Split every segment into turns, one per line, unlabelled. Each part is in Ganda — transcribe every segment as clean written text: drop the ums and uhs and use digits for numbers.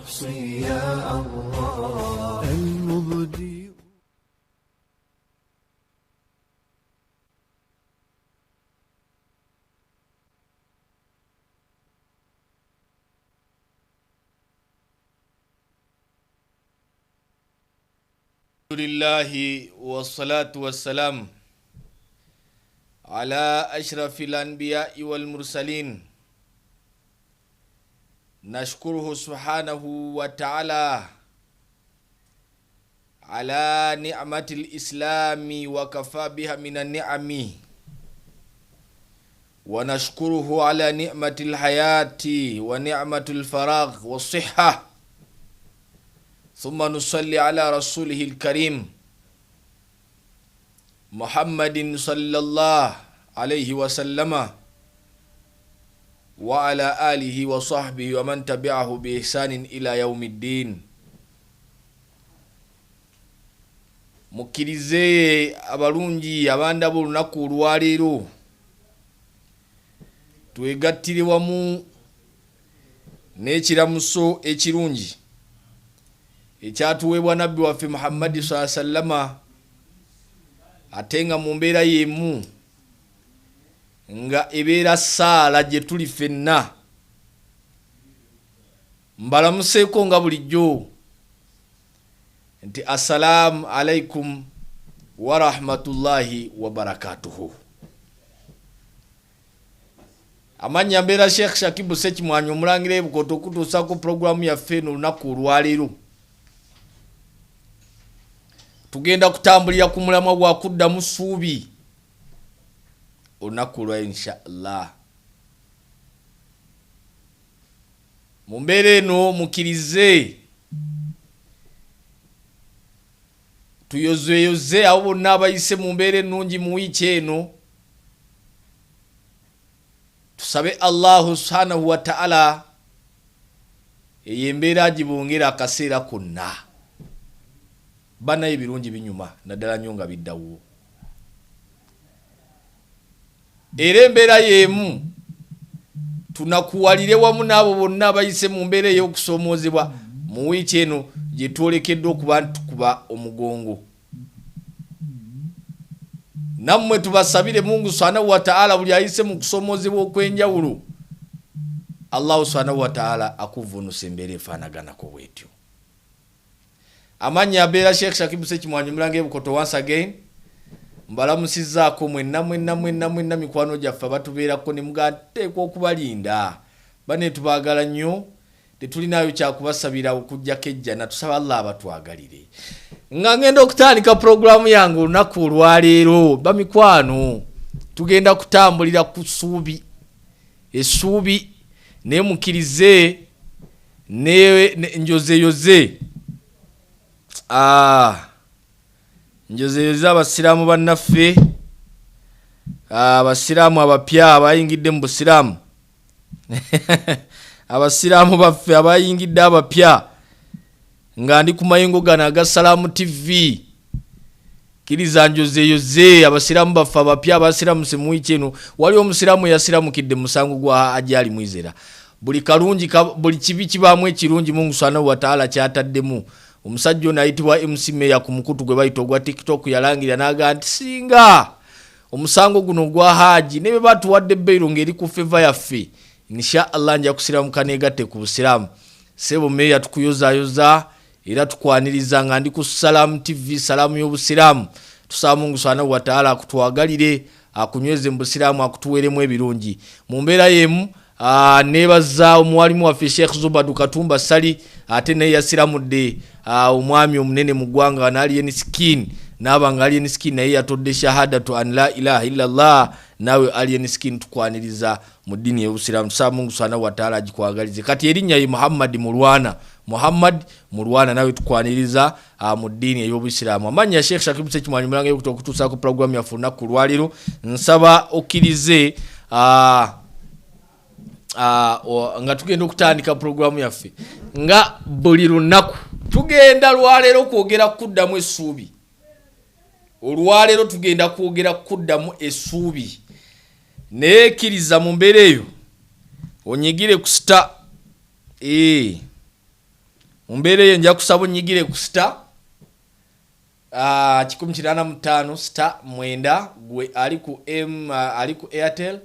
نحصي يا الله المبدي.
لله والصلاة والسلام على أشرف الأنبياء والمرسلين. نشكره سبحانه وتعالى على نعمة الإسلام وكفى بها من النعم، ونشكره على نعمة الحياة ونعمة الفراغ والصحة، ثم نصلي على رسوله الكريم محمد صلى الله عليه وسلم وعلى آله وصحبه ومن تبعه بإحسان إلى يوم الدين. Mukkirize abalungi abandaba olunaku olwaleero twegattire wamu n'ekiramuso ekirungi ekyatuweebwa nabbi waffe Muhammadi saa sallama, ate nga mu mbeera y'emu nga ebeera saala gye tuli ffenna. Mbalamuseeko nga bulijjo nti assalaamu alaikum warahmatullahi wabarakatuhu. Amannya mbeera Sheikh Shakibu Sekimwanyi omulangira ebukoto okutuusaako pulogulaamu yaffe eno olunaku olwaleero. Tugenda kutambulira ku mulamwa gwa kuddamu ssuubi olunaku olwa inshallah. Mu mbeera eno mukkirize tuyozeeyoze abo bonna abayise mu mbeera ennungi mu wiiki eno. Tusabe Allahu subhanahu wa ta'ala eyo embeera agibongere akaseera konna. Banaye ebirungi binyuma naddala nnyo nga biddawo. Era embeera y'emu tunakuwalire wamu n'abo bonna abayise mu mbeera ey'okusoomoozebwa mu wiiki eno gye twolekedde okuba nti tukuba omugongo. Nammwe tubasabire Mungu subhanahu wa ta'ala buli ayise mu kusoomoozebwa okw'enjawulo Allahu subhanahu wa ta'ala akuvvuunusa embeera efaanaganako bw'etyo. Amannya abeera Sheikh Shakibu Sekimwanyi Mulangira Bukoto. Once again mbalamusizzaako mwenna mwenna mwenna mwenna mikwano gyaffe abatubeerako ne mugateekwa okubalinda. Bane tubaagala nnyo, tetulinaayo kyakubasabira okuggyako ejjana, tusaba Allah abatwagalire. Nga ngenda okutandika pulogulaamu yange olunaku olwaleero, bamikwano, tugenda kutambulira ku ssuubi, essuubi, naye mukkirize ne njozeyoze njozeyoze abasiraamu bannaffe, abasiraamu abapya abayingidde mu busiraamu, abasiraamu baffe abayingidde abapya, nga ndi ku mayengo gano aga Salaamu TV. Kkiriza njozeyoze abasiraamu baffe abapya abasiramuse mu wiiki eno. Waliwo omusiraamu eyasiramukidde mu musango gwa Ajali Mwizera. Buli kalungi, buli kibi kibaamu ekirungi Mungu subhanahu wa ta'ala kyataddemu. Omusajja ono ayitibwa MC Mayor ku mukutu gwe bayita ogwa TikTok yalangirira n'agamba nti singa omusango guno ogwa Haji ne bwe batuwadde beyiro ng'eri ku feva yaffe, insha Allah nja kusiramuka neegatte ku busiraamu. Ssebo Mayor, tukuyozaayoza era tukwaniriza nga ndi ku Salaamu TV, salaamu y'obusiraamu. Tusaba Mungu subhanahu wa ta'ala akutwagalire, akunyweze mu busiraamu, akutuweeremu ebirungi. Mu mbeera y'emu neebaza omuwalimu waffe Sheikh Zubadu Katumba Ssali, ate naye yasiramudde, omwami omunene mu ggwanga n'Alien Skin, naaba nga Alien Skin naye yatodde shahadatu an la ilaha illallah. Naawe Alien Skin tukwaniriza mu ddiini y'obusiraamu, tusaba Mungu subhanahu wa ta'ala agikwagalize. Kati erinnya ye Muhammad Mulwana, Muhammad Mulwana, nawe tukwaniriza mu ddiini ey'obusiraamu. Amannya Sheikh Shakibu Sekimwanyi Mulanga yokuta okutuusaako pulogulaamu yaffe olunaku olwaleero. Nsaba okkirize nga tugenda okutandika pulogulaamu yaffe nga buli lunaku. Tugenda lwaleero kwogera kuddamu essuubi. Olwaleero tugenda kwogera kuddamu essuubi, naye kkiriza mu mbeera eyo onyigire ku star. Mu mbeera eyo nja kusaba onyigire ku star 185 star 9 gwe ali ku M, ali ku Airtel.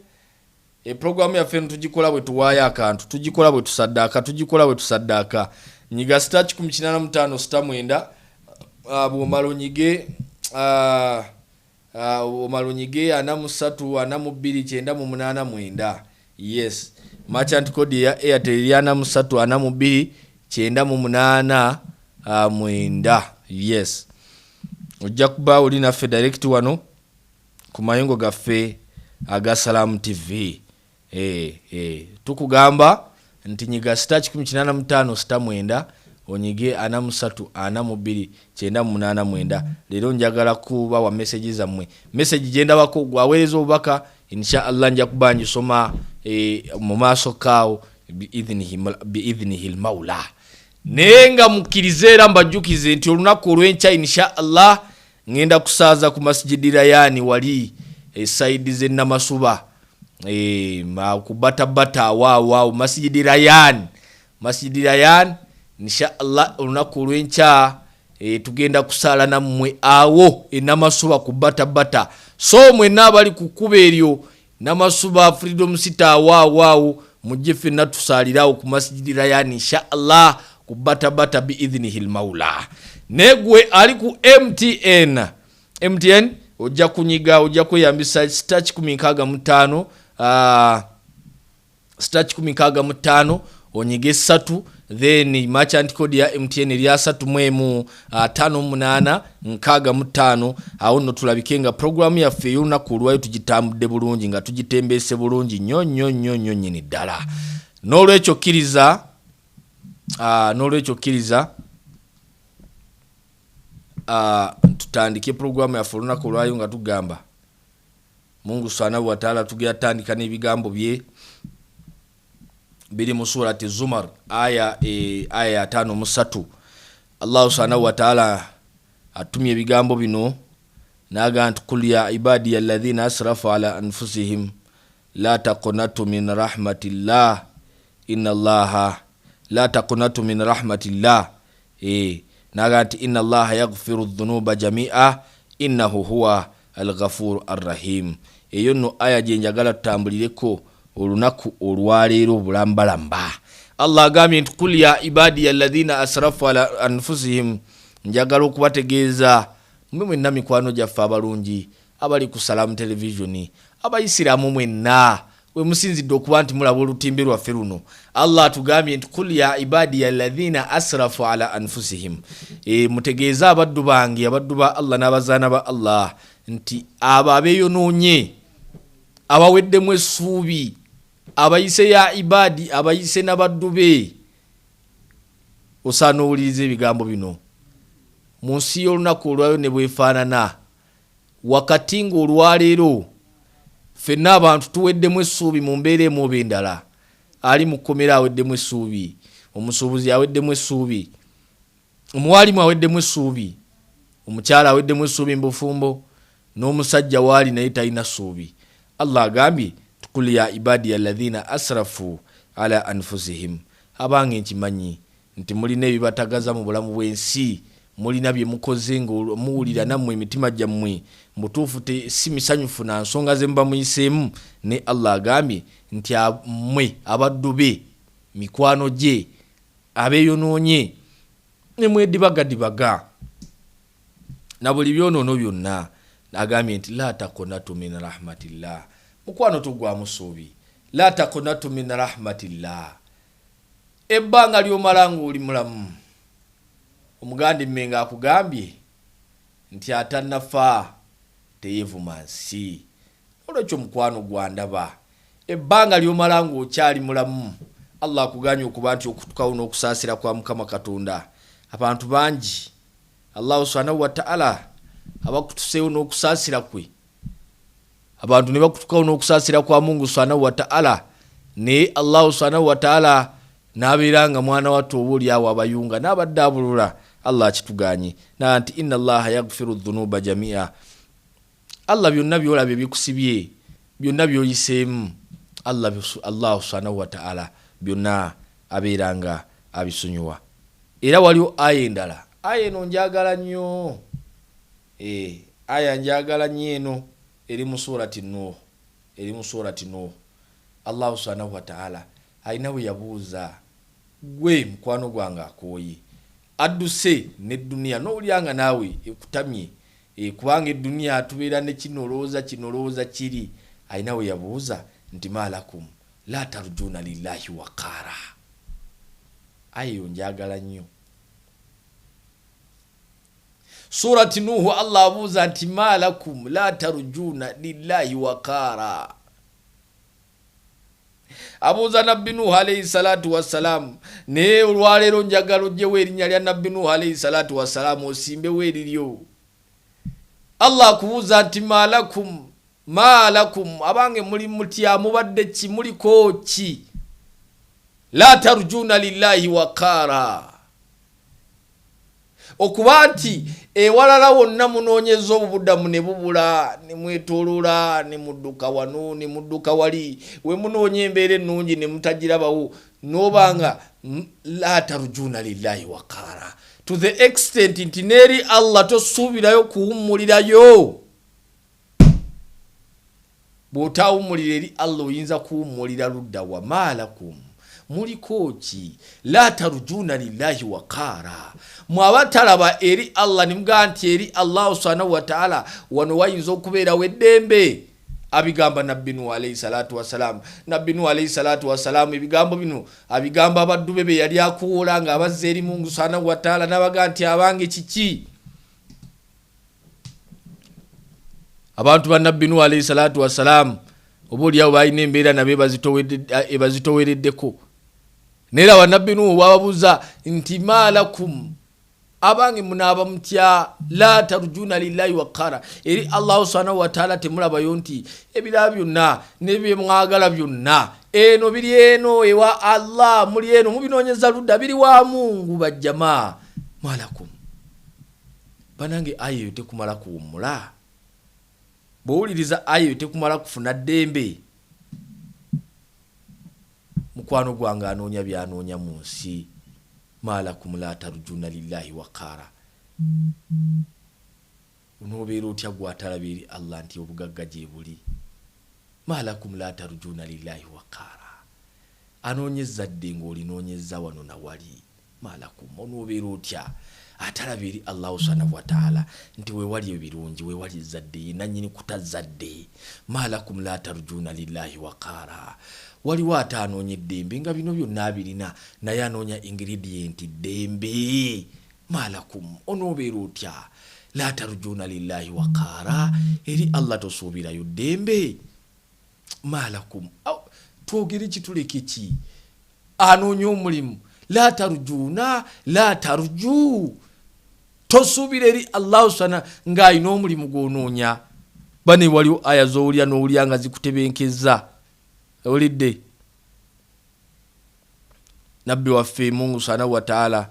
Eprogramu yaffe eno tugikola bwe tuwaayo akantu, tugikola bwe tusaddaaka, tugikola bwe tusaddaaka. Nyiga star 185 star 9, bw'omala onyige omala onyige 43 42 98 9. Yes, merchant code ya Airtel eri 43 42 98 9. Yes, ojja kuba oli naffe direct wano ku mayungo gaffe aga Salamu TV. Tukugamba nti nyiga star 185 star 9 onyige 43 42 98 9. Leero njagala kubawa message zammwe, message gyendabako gwaweereza obubaka, insha Allah nja kuba ngisoma mu maaso kaawo biidhinihi lmaula. Naye nga mukkirize era mbajjukize nti olunaku olw'enkya insha Allah ngenda kusaaza ku Masjidi Rayani wali esaidi z'e Namasuba, kubatabata awaawaawo Masjidi Rayan, Masjidi Rayan insha Allah olunaku olw'enkya tugenda kusaala nammwe awo e Namasuba ku batabata. So mwenna abali ku kkubo eryo Namasuba Freedom City awaawaawo mujje ffenna tusaalirawo ku Masjidi Rayan insha Allah ku batabata biidhinihi lmaula. Naye gwe ali ku MTN, MTN ojja kunyiga, ojja kweyambisa star 165, star 165 onyige 3, then merchant code ya MTN eri 31 58 65. Awo nno tulabike nga programu yaffe ey'olunaku olwayo tugitambudde bulungi, nga tugitembeese bulungi nnyo nnyo nnyo nnyo nnyini ddala. N'olwekyo kkiriza, n'olwekyo kkiriza tutandike programu yaffe olunaku olwayo nga tugamba Mungu subhanahu wa taala. Tugenda tandika n'ebigambo bye biri mu Surati Zumar aya aya ya 53. Allahu subhanahu wa taala atumye ebigambo bino n'agamba nti kul ya ibadiya alladhina asrafu ala anfusihim la taqnatu min rahmatillah inna allaha la taqnatu min rahmatillah, n'agamba nti inna allaha yaghfiru dhunuba jamia innahu huwa alghafuru arrahim. Eyo nno aya gye njagala tutambulireko olunaku olwaleero bulambalamba. Allah agambye nti kul ya ibadiya alladhina asrafu ala anfusihim. Njagala okubategeeza mwe mwenna mikwano gyaffe abalungi abali ku Salamu Televisioni, abayisiraamu mwenna we musinzidde okuba nti mulaba olutimbe lwaffe luno. Allah atugambye nti kul ya ibadiya alladhina asrafu ala anfusihim, mutegeeze abaddu bange, abaddu ba Allah n'abazaana ba Allah, nti abo abeeyonoonye, abaweddemu essuubi, abayise ya ibadi, abayise n'abaddu be. Osaana owuliriza ebigambo bino. Mu nsi y'olunaku olwayo ne bwefaanana wakati ng'olwaleero ffenna abantu tuweddemu essuubi mu mbeera emu oba endala. Ali mu kkomera aweddemu essuubi, omusuubuzi aweddemu essuubi, omuwalimu aweddemu essuubi, omukyala aweddemu essuubi mu bufumbo, n'omusajja waali naye talina ssuubi. Allah agambye kul ya ibadiya alladhina asrafu ala anfusihim, abange nkimanyi nti mulina ebibatagaza mu bulamu bw'ensi, mulina bye mukoze nga muwulira nammwe emitima gyammwe mubutuufu si misanyufu na nsonga ze muba muyiseemu. Ne Allah agambye nti mmwe abaddu be, mikwano gye abeeyonoonye ne mwedibagadibaga na buli byonoono byonna, agambye nti la taqnatu min rahmatillah. Mukwano tugwamu ssuubi, la taqnatu min rahmatillah. Ebbanga ly'omala ng'oli mulamu, omuganda emmengo akugambye nti atannafa teyeevuma nsi. Olwekyo mukwano gwandaba, ebbanga ly'omala ng'okyali mulamu, Allah akuganye okuba nti okutukawo n'okusaasira kwa Mukama Katonda. Abantu bangi Allahu subhanahu wa ta'ala abakutuseewo n'okusaasira kwe, abantu ne bakutukawo n'okusaasira kwa Mungu subhanahu wa ta'ala, naye Allahu subhanahu wa ta'ala n'abeera nga mwana wattu oba oli awo abayunga n'abadde abulula. Allah akituganye naa nti inna allaha yaghfiru dhunuba jamia. Allah byonna byolaba ebikusibye, byonna byoyiseemu, Allah Allahu subhanahu wa ta'ala byonna abeera nga abisonyiwa. Era waliwo aya endala, aya eno njagala nnyo, aya njagala nnyo eno eri mu surati Nuh, eri mu surati Nuh. Allahu subhanahu wa ta'ala alina bwe yabuuza, gwe mukwano gwange akooye adduse n'edduniya n'owulira nga naawe ekutamye, kubanga edduniya tubeera ne kino olowooza kino olowooza kiri. Alina we yabuuza nti maalakum la tarjuna lillahi waqaara. Aya eyo njagala nnyo. Surati Nuhu Allah abuuza nti maalakum la tarjuna lillahi waqaara. Abuuza Nabbi Nuhu alayhi salatu wassalamu, naye olwaleero njagala ojjewo erinnya lya Nabbi Nuhu alayhi salatu wassalamu osimbewo eriryo. Allah akubuuza nti maalakum, maalakum, abange muli mutya, mubadde ki, muliko ki? La tarjuna lillahi waqaara. Okuba nti ewalala wonna munoonyeza obubudamu ne bubula, ne mwetooloola, ne mudduka wano, ne mudduka wali, we munoonya embeera ennungi ne mutagirabawo, n'obanga la tarjuna lillahi waqaara, to the extent nti n'eri Allah tosuubirayo kuwummulirayo. Bw'otaawummulira eri Allah oyinza kuwummulira ludda wa? Maalakum, muliko ki? La tarjuna lillahi waqaara. Mwabatalaba eri Allah ne mugamba nti eri Allahu subhanahu wa ta'ala wano wayinza okubeerawo eddembe. Abigamba Nabbi Nuhu alayhi salatu wassalam. Nabbi Nuhu alayhi salatu wassalam ebigambo bino abigamba abaddu be be yali akuwoola nga abazza eri Mungu subhanahu wa ta'ala, n'abaga nti abange kiki? Abantu ba Nabbi Nuhu alayhi salatu wassalam oba oliawo balina embeera nabo ebazitowereddeko. Naye laba Nabbi Nuhu bw'ababuuza nti maalakum, abange munaaba mutya? La tarjuna lillahi waqara. Eri Allahu subhanahu wa ta'ala temulabayo nti ebirala byonna n'ebye mwagala byonna eno biri eno ewa Allah, muli eno mubinoonyeza ludda, biri wa Mungu bajjamaa. Maalakum, banange aya eyo tekumala kuwummula. Bw'owuliriza aya eyo tekumala kufuna ddembe. Mukwano gwange anoonya by'anoonya mu nsi. Maalakum la tarjuna lillahi waqaara. Onoobeera otya gw'atalaba eri Allah nti obugagga gye buli? Maalakum la tarjuna lillahi waqaara. Anoonya ezzadde ng'olinoonyezza wano na wali. Maalakum, onoobeera otya atalaba eri Allahu subhanahu wa ta'ala nti weewali ebirungi, weewali ezzadde, ye nannyini kuta zzadde. Maalakum la tarjuna lillahi waqaara. Waliwo ate anoonya eddembe nga bino byonna abirina, naye anoonya ingredient ddembe. Maalakum, onoobeera otya la tarjuna lillahi waqaara, eri Allah tosuubirayo ddembe. Maalakum, twogere ki tuleke ki? Anoonya omulimu, la tarjuna, la tarju, tosuubira eri Allahu subhanahu ng'alina omulimu gw'onoonya. Bane waliwo aya z'owulira n'owulira nga zikutebenkeza. Owulidde Nabbi waffe Mungu subhanahu wa ta'ala,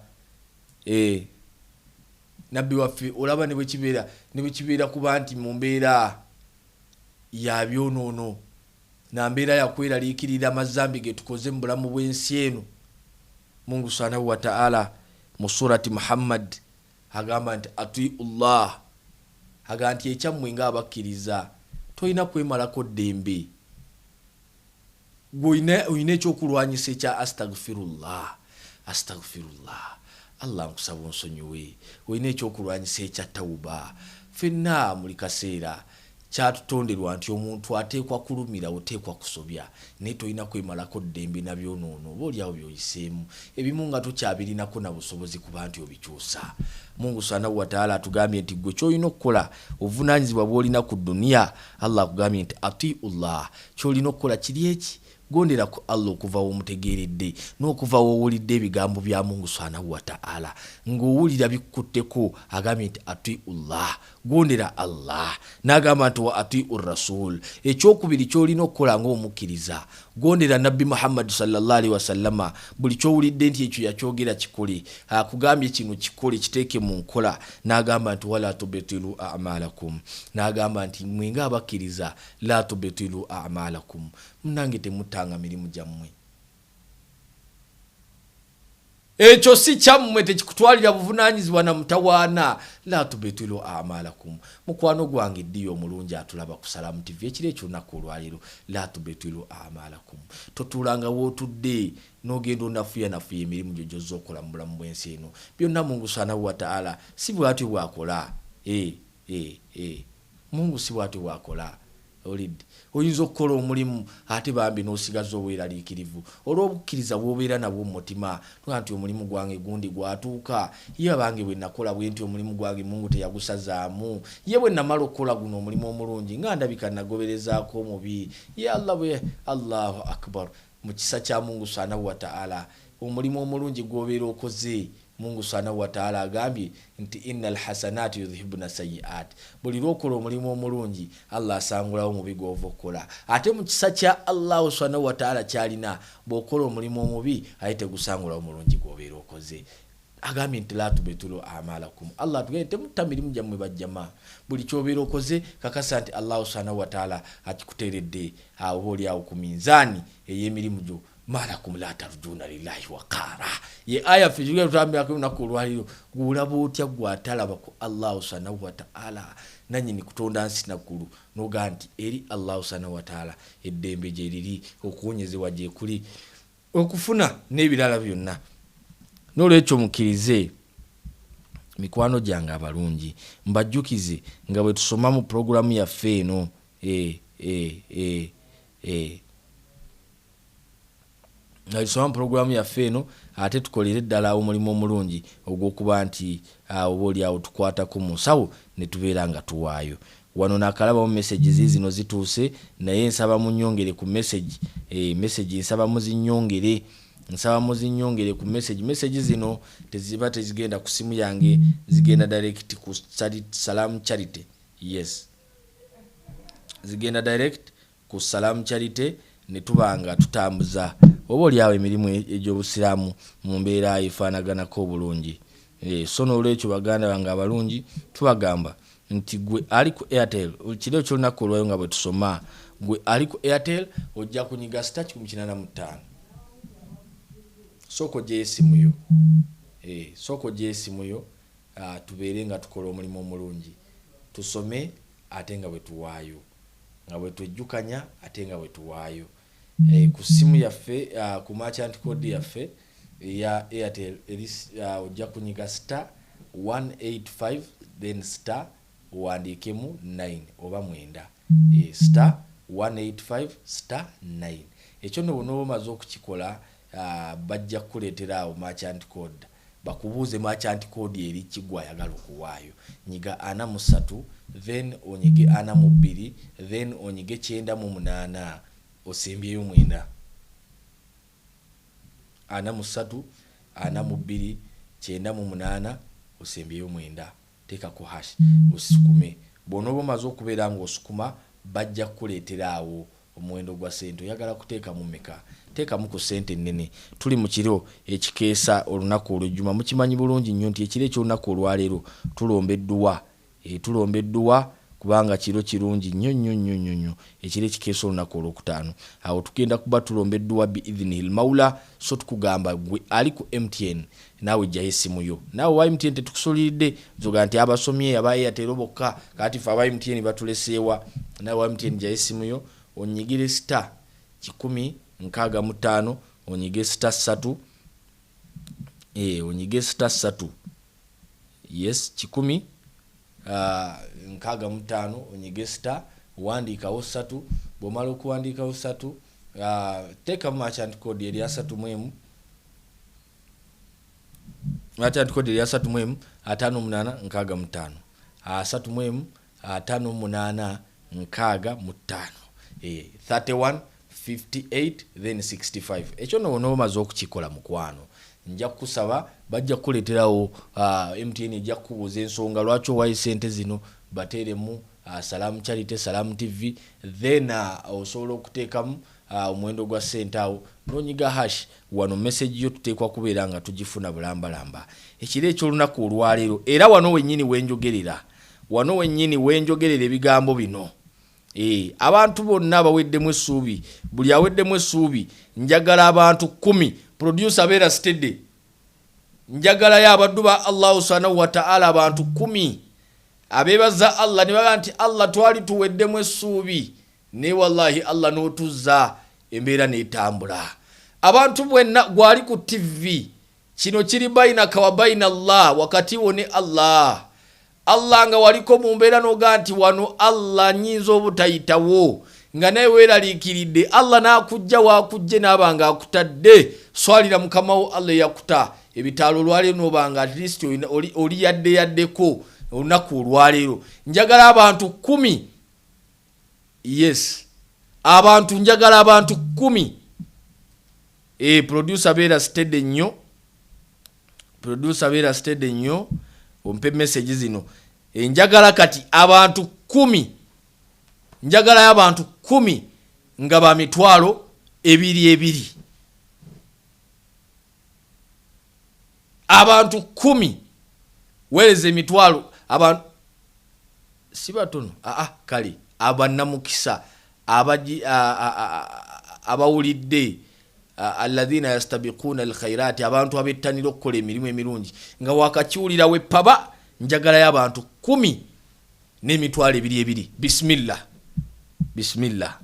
Nabbi waffe olaba ne bwe kibeera kuba nti mu mbeera ya byonoono na mbeera ya kweraliikirira amazambi ge tukoze mu bulamu bw'ensi eno, Mungu subhanahu wa ta'ala mu surati Muhammad agamba nti atiullah, agamba nti ekyammwe ng'abakkiriza tolina kwemalako ddembe, gwe olina ekyokulwanyisa ekya astaghfirullah, astaghfirullah, Allah nkusaba onsonyiwe. Olina ekyokulwanyisa ekya tawuba. Ffenna muli kaseera kyatutonderwa nti omuntu ateekwa kulumira, oteekwa kusobya, naye tolina kwemalako ddembe na byonoono oba oliawo by'oyiseemu ebimu nga tokyabirinako na busobozi kuba nti obikyusa. Mungu subhanahu wa ta'ala atugambye nti gwe ky'olina okukola, obuvunaanyizibwa bw'olina ku duniya, Allah akugambye nti atiullah, ky'olina okukola kiri eki, gondera ku Allah okuva w'omutegeeredde n'okuva w'owulidde ebigambo bya Mungu subhanahu wa ta'ala, ng'owulira bikukutteko, agambye nti atiullah, gondera Allah. N'agamba nti wa atiu rasul. Ekyokubiri ky'olina okukola ng'omukkiriza, gondera Nabbi Muhammad sallallahu alaihi wasallama. Buli ky'owulidde nti ekyo yakyogera kikole, akugambye kino kikole, kiteeke mu nkola. N'agamba nti wala tubtilu a'malakum, n'agamba nti mmwe ng'abakkiriza la tubtilu a'malakum, munnange temuttanga mirimu gyammwe. Ekyo si kyammwe, tekikutwalira buvunaanyizibwa na mutawaana. La tubtilu amalakum. Mukwano gwange ddiyo omulungi atulaba ku Salaam TV ekiro eky'olunaku olwaleero, la tubtilu amalakum. Totuulanga w'otudde n'ogenda onafuyanafuya emirimu gyo gy'ozze okola mu bulamu bw'ensi eno. Byonna Mungu subhanahu wa ta'ala si bw'atyo bw'akola. Eh, eh, eh. Mungu si bw'atyo bw'akola. Owulidde? Oyinza okukola omulimu ate bambi n'osigaza obweraliikirivu olw'obukkiriza bw'obeera nabwo mu mutima. Tugamba nti omulimu gwange gundi gwatuuka. Ye abange bwe nakola bwentyo omulimu gwange Mungu teyagusazaamu. Ye bwe namala okukola guno omulimu omulungi nga ndabika nagoberezaako omubi. Ye Allah bwe Allahu Akbar. Mu kisa kya Mungu Subhanahu wa Ta'ala omulimu omulungi gw'obeera okoze Mungu subhanahu wataala agambye nti innal hasanati yudhhibna sayiat, buli lwokola omulimu omulungi Allah asangulawo omubi gwova okukola. Ate mu kisa kya Allahu subhanahu wataala kyalina bwokola omulimu omubi ate tegusangulawo mulungi gwobeera okoze. Agambye nti la tubtilu amalakum, Allah atugambye temutta mirimu gyammwe bajjama. Buli kyobeera okoze kakasa nti Allahu subhanahu wataala akikuteeredde oba oli awo ku minzaani ey'emirimu gyo. Malakum la tarjuna lillahi waqaara ye aya ffe tugenda tutambirako olunaku olwaleero. Gwolaba otya gwe atalaba ku Allahu subhanahu wataala nanyini kutonda nsi naggulu nogaa nti eri Allahu subhanahu wataala eddembe gyeriri, okuwonyezebwa gyekuli, okufuna n'ebirala byonna. Nolwekyo mukkirize mikwano gyange abalungi mbajjukize nga bwe tusoma mu pulogulamu yaffe eno e, e, e, e. Nga tusoma mu pulogulaamu yaffe eno, ate tukolere ddala omulimu omulungi ogw'okuba nti oba oli awo tukwatako mu nsawo ne tubeera nga tuwaayo. Wano naakalabawo mesegi ziizino zituuse, naye nsaba munnyongere ku mesegi. Eh, mesegi nsaba muzinnyongere. Nsaba muzinnyongere ku mesegi. Mesegi zino teziba tezigenda ku ssimu yange, zigenda direct ku Salaam Charity. Yes. Zigenda direct ku Salaam Charity ne tuba nga tutambuza oba oli awo emirimu egy'Obusiraamu mu mbeera efaanaganako obulungi. So n'olwekyo baganda bange abalungi tubagamba nti gwe ali ku Airtel kiro eky'olunaku olwayo nga bwe tusoma, gwe ali ku Airtel ojja kunyiga star 185. Sooka oggyeyo essimu yo. Sooka oggyeyo essimu yo tubeere nga tukola omulimu omulungi. Tusome ate nga bwe tuwaayo. Nga bwetwejjukanya ate nga bwetuwaayo ku ssimu yaffe ku merchant code yaffe eya Airtel eri ojja kunyiga star 185 then star owandiikemu 9 oba mwenda star 185 star 9. Ekyo nno bwonooba omaze okukikola bajja kukuleetera awo merchant code Bakubuuze merchant code eri ki gwe ayagala okuwaayo. Nyiga 43 then onyige 42 then onyige 98 osembyeyo mwenda. 43, 42, 98 osembyeyo mwenda. Teekako hash osukume. Bw'onooba omaze okubeera ng'osukuma bajja kukuleetera awo Omuwendo gwa ssente oyagala kuteekamu meka? Teekamu ku ssente ennene. Tuli mu kiro ekikeesa olunaku olw'ejjuma. Mukimanyi bulungi nnyo nti ekiro eky'olunaku olwaleero tulomba edduwa. Eh, tulomba edduwa kubanga kiro kirungi nnyo nnyo nnyo nnyo nnyo, ekiro ekikeesa olunaku olwokutaano. Awo tugenda kuba tulomba edduwa bi idhnihil maula. So tukugamba ggwe ali ku MTN naawe ggyayo essimu yo. Naawe owa MTN tetukusuliridde nzoga nti abasomye aba Airtel bokka, kaati ffe aba MTN batuleseewa. Naawe owa MTN ggyayo essimu yo onyigire star 165 onyige star ssatu, eh, onyige star ssatu, yes, 165 onyige star wandiikawo ssatu. Bw'omala okuwandiikawo ssatu, teekamu merchant code eri 31, merchant code eri 31 58 65, 31 58 65, 31 58 then 65. Ekyo nno bw'onooba omaze okukikola mukwano, nja kukusaba bajja kukuleeterawo MTN ejja kukubuuza ensonga lwaki owayo sente zino, bateeremu Salaam Charity, Salaam TV, then osobola okuteekamu omuwendo gwa ssente awo n'onyiga hash. Wano message yo tuteekwa kubeera nga tugifuna bulambalamba ekiro eky'olunaku olwaleero. Era wano wennyini wenjogerera, wano wennyini wenjogerera ebigambo bino. Abantu bonna abaweddemu essuubi, buli aweddemu essuubi, njagala abantu 10. Producer beera steady. Njagalayo abaddu ba Allahu subhanahu wataala abantu 10 abeebaza Allah ne baga nti Allah twali tuweddemu essuubi, naye wallahi Allah n'otuzza embeera n'etambula. Abantu bwenna gwali ku TV, kino kiri bainaka wa baina Allah, wakati wo ne Allah. Allah nga waliko mu mbeera n'ogaa nti wano Allah nnyinza obutayitawo, nga naye weeraliikiridde, Allah n'akujja waakujje n'aba nga akutadde. Swalira mukama wo Allah eyakuta ebitaalo olwaleero n'oba nga at least oli yadde yaddeko olunaku olwaleero. Njagala abantu 10. Yes, abantu njagala abantu 10. Producer beera steady nnyo, producer beera steady nnyo, ompe message zino. Njagala kati abantu 10, njagalayo abantu 10 nga ba mitwalo ebiri ebiri. Abantu 10 weereza emitwalo, abantu si batono. Kale abannamukisa abawulidde alladhina yastabiquna alkhairati, abantu abettanira okukola emirimu emirungi nga wakakiwulira weppaba. Njagalayo abantu 10 n'emitwalo ebiri ebiri. Bismillah, bismillah.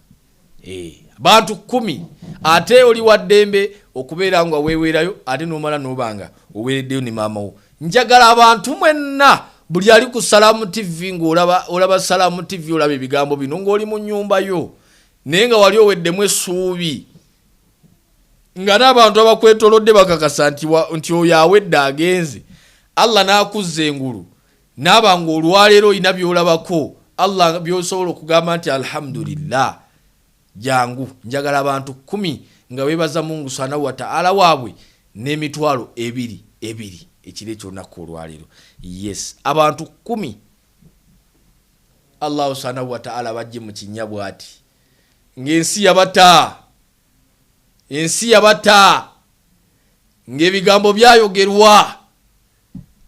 Abantu 10, ate oli wa ddembe okubeera nga weeweerayo ate n'omala n'obanga oweereddeyo ne maama wo. Njagala abantu mwenna buli ali ku Salaamu TV ng'olaba, olaba Salaamu TV, olaba ebigambo bino ng'oli mu nnyumba yo, naye nga wali oweddemu essuubi, nga n'abantu abakwetoolodde bakakasa nti oyo awedde agenze. Allah n'akuzza engulu n'aba ng'olwaleero olina by'olabako Allah by'osobola okugamba nti alhamdulillah. Jangu, njagala abantu 10 nga weebaza Mungu subhanahu wa ta'ala waabwe n'emitwalo ebiri ebiri ekiro eky'olunaku olwaleero. Yes, abantu 10 Allahu subhanahu wa ta'ala bajje mu kinnya bw'ati ng'ensi yabata, ensi yabata, ng'ebigambo byayogerwa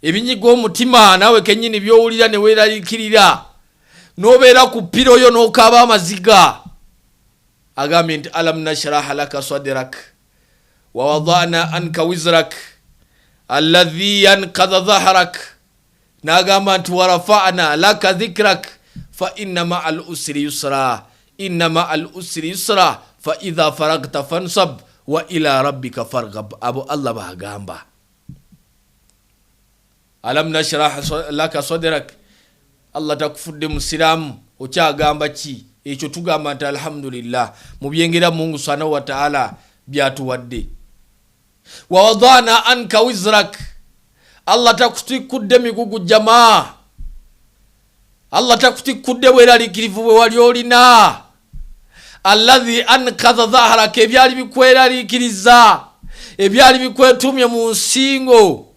ebinyiga omutima, naawe kennyini by'owulira ne weeraliikirira, n'obeera ku ppiro yo n'okaaba amaziga. Agambye nti alam nashraha laka sadrak wa wadana anka wizrak alladhi ankadha dhahrak, n'agamba nti warafa'na laka dhikrak fa inna ma'al usri yusra, inna ma'al usri yusra fa idha faragta fansab wa ila rabbika farghab. Abo Allah bagamba alam nashrah laka sadrak. Allah takufudde musiraamu, okyagamba ki? Ekyo tugamba nti alhamdulillah mu byengera Mungu subhanahu wa ta'ala byatuwadde. Wa wadana anka wizrak, Allah takutikudde migugu jamaa, Allah takutikudde bweraliikirivu bwe wali olina. Alladhi ankadha dhahraka, ebyali bikweraliikiriza, ebyali bikwetumye mu nsingo,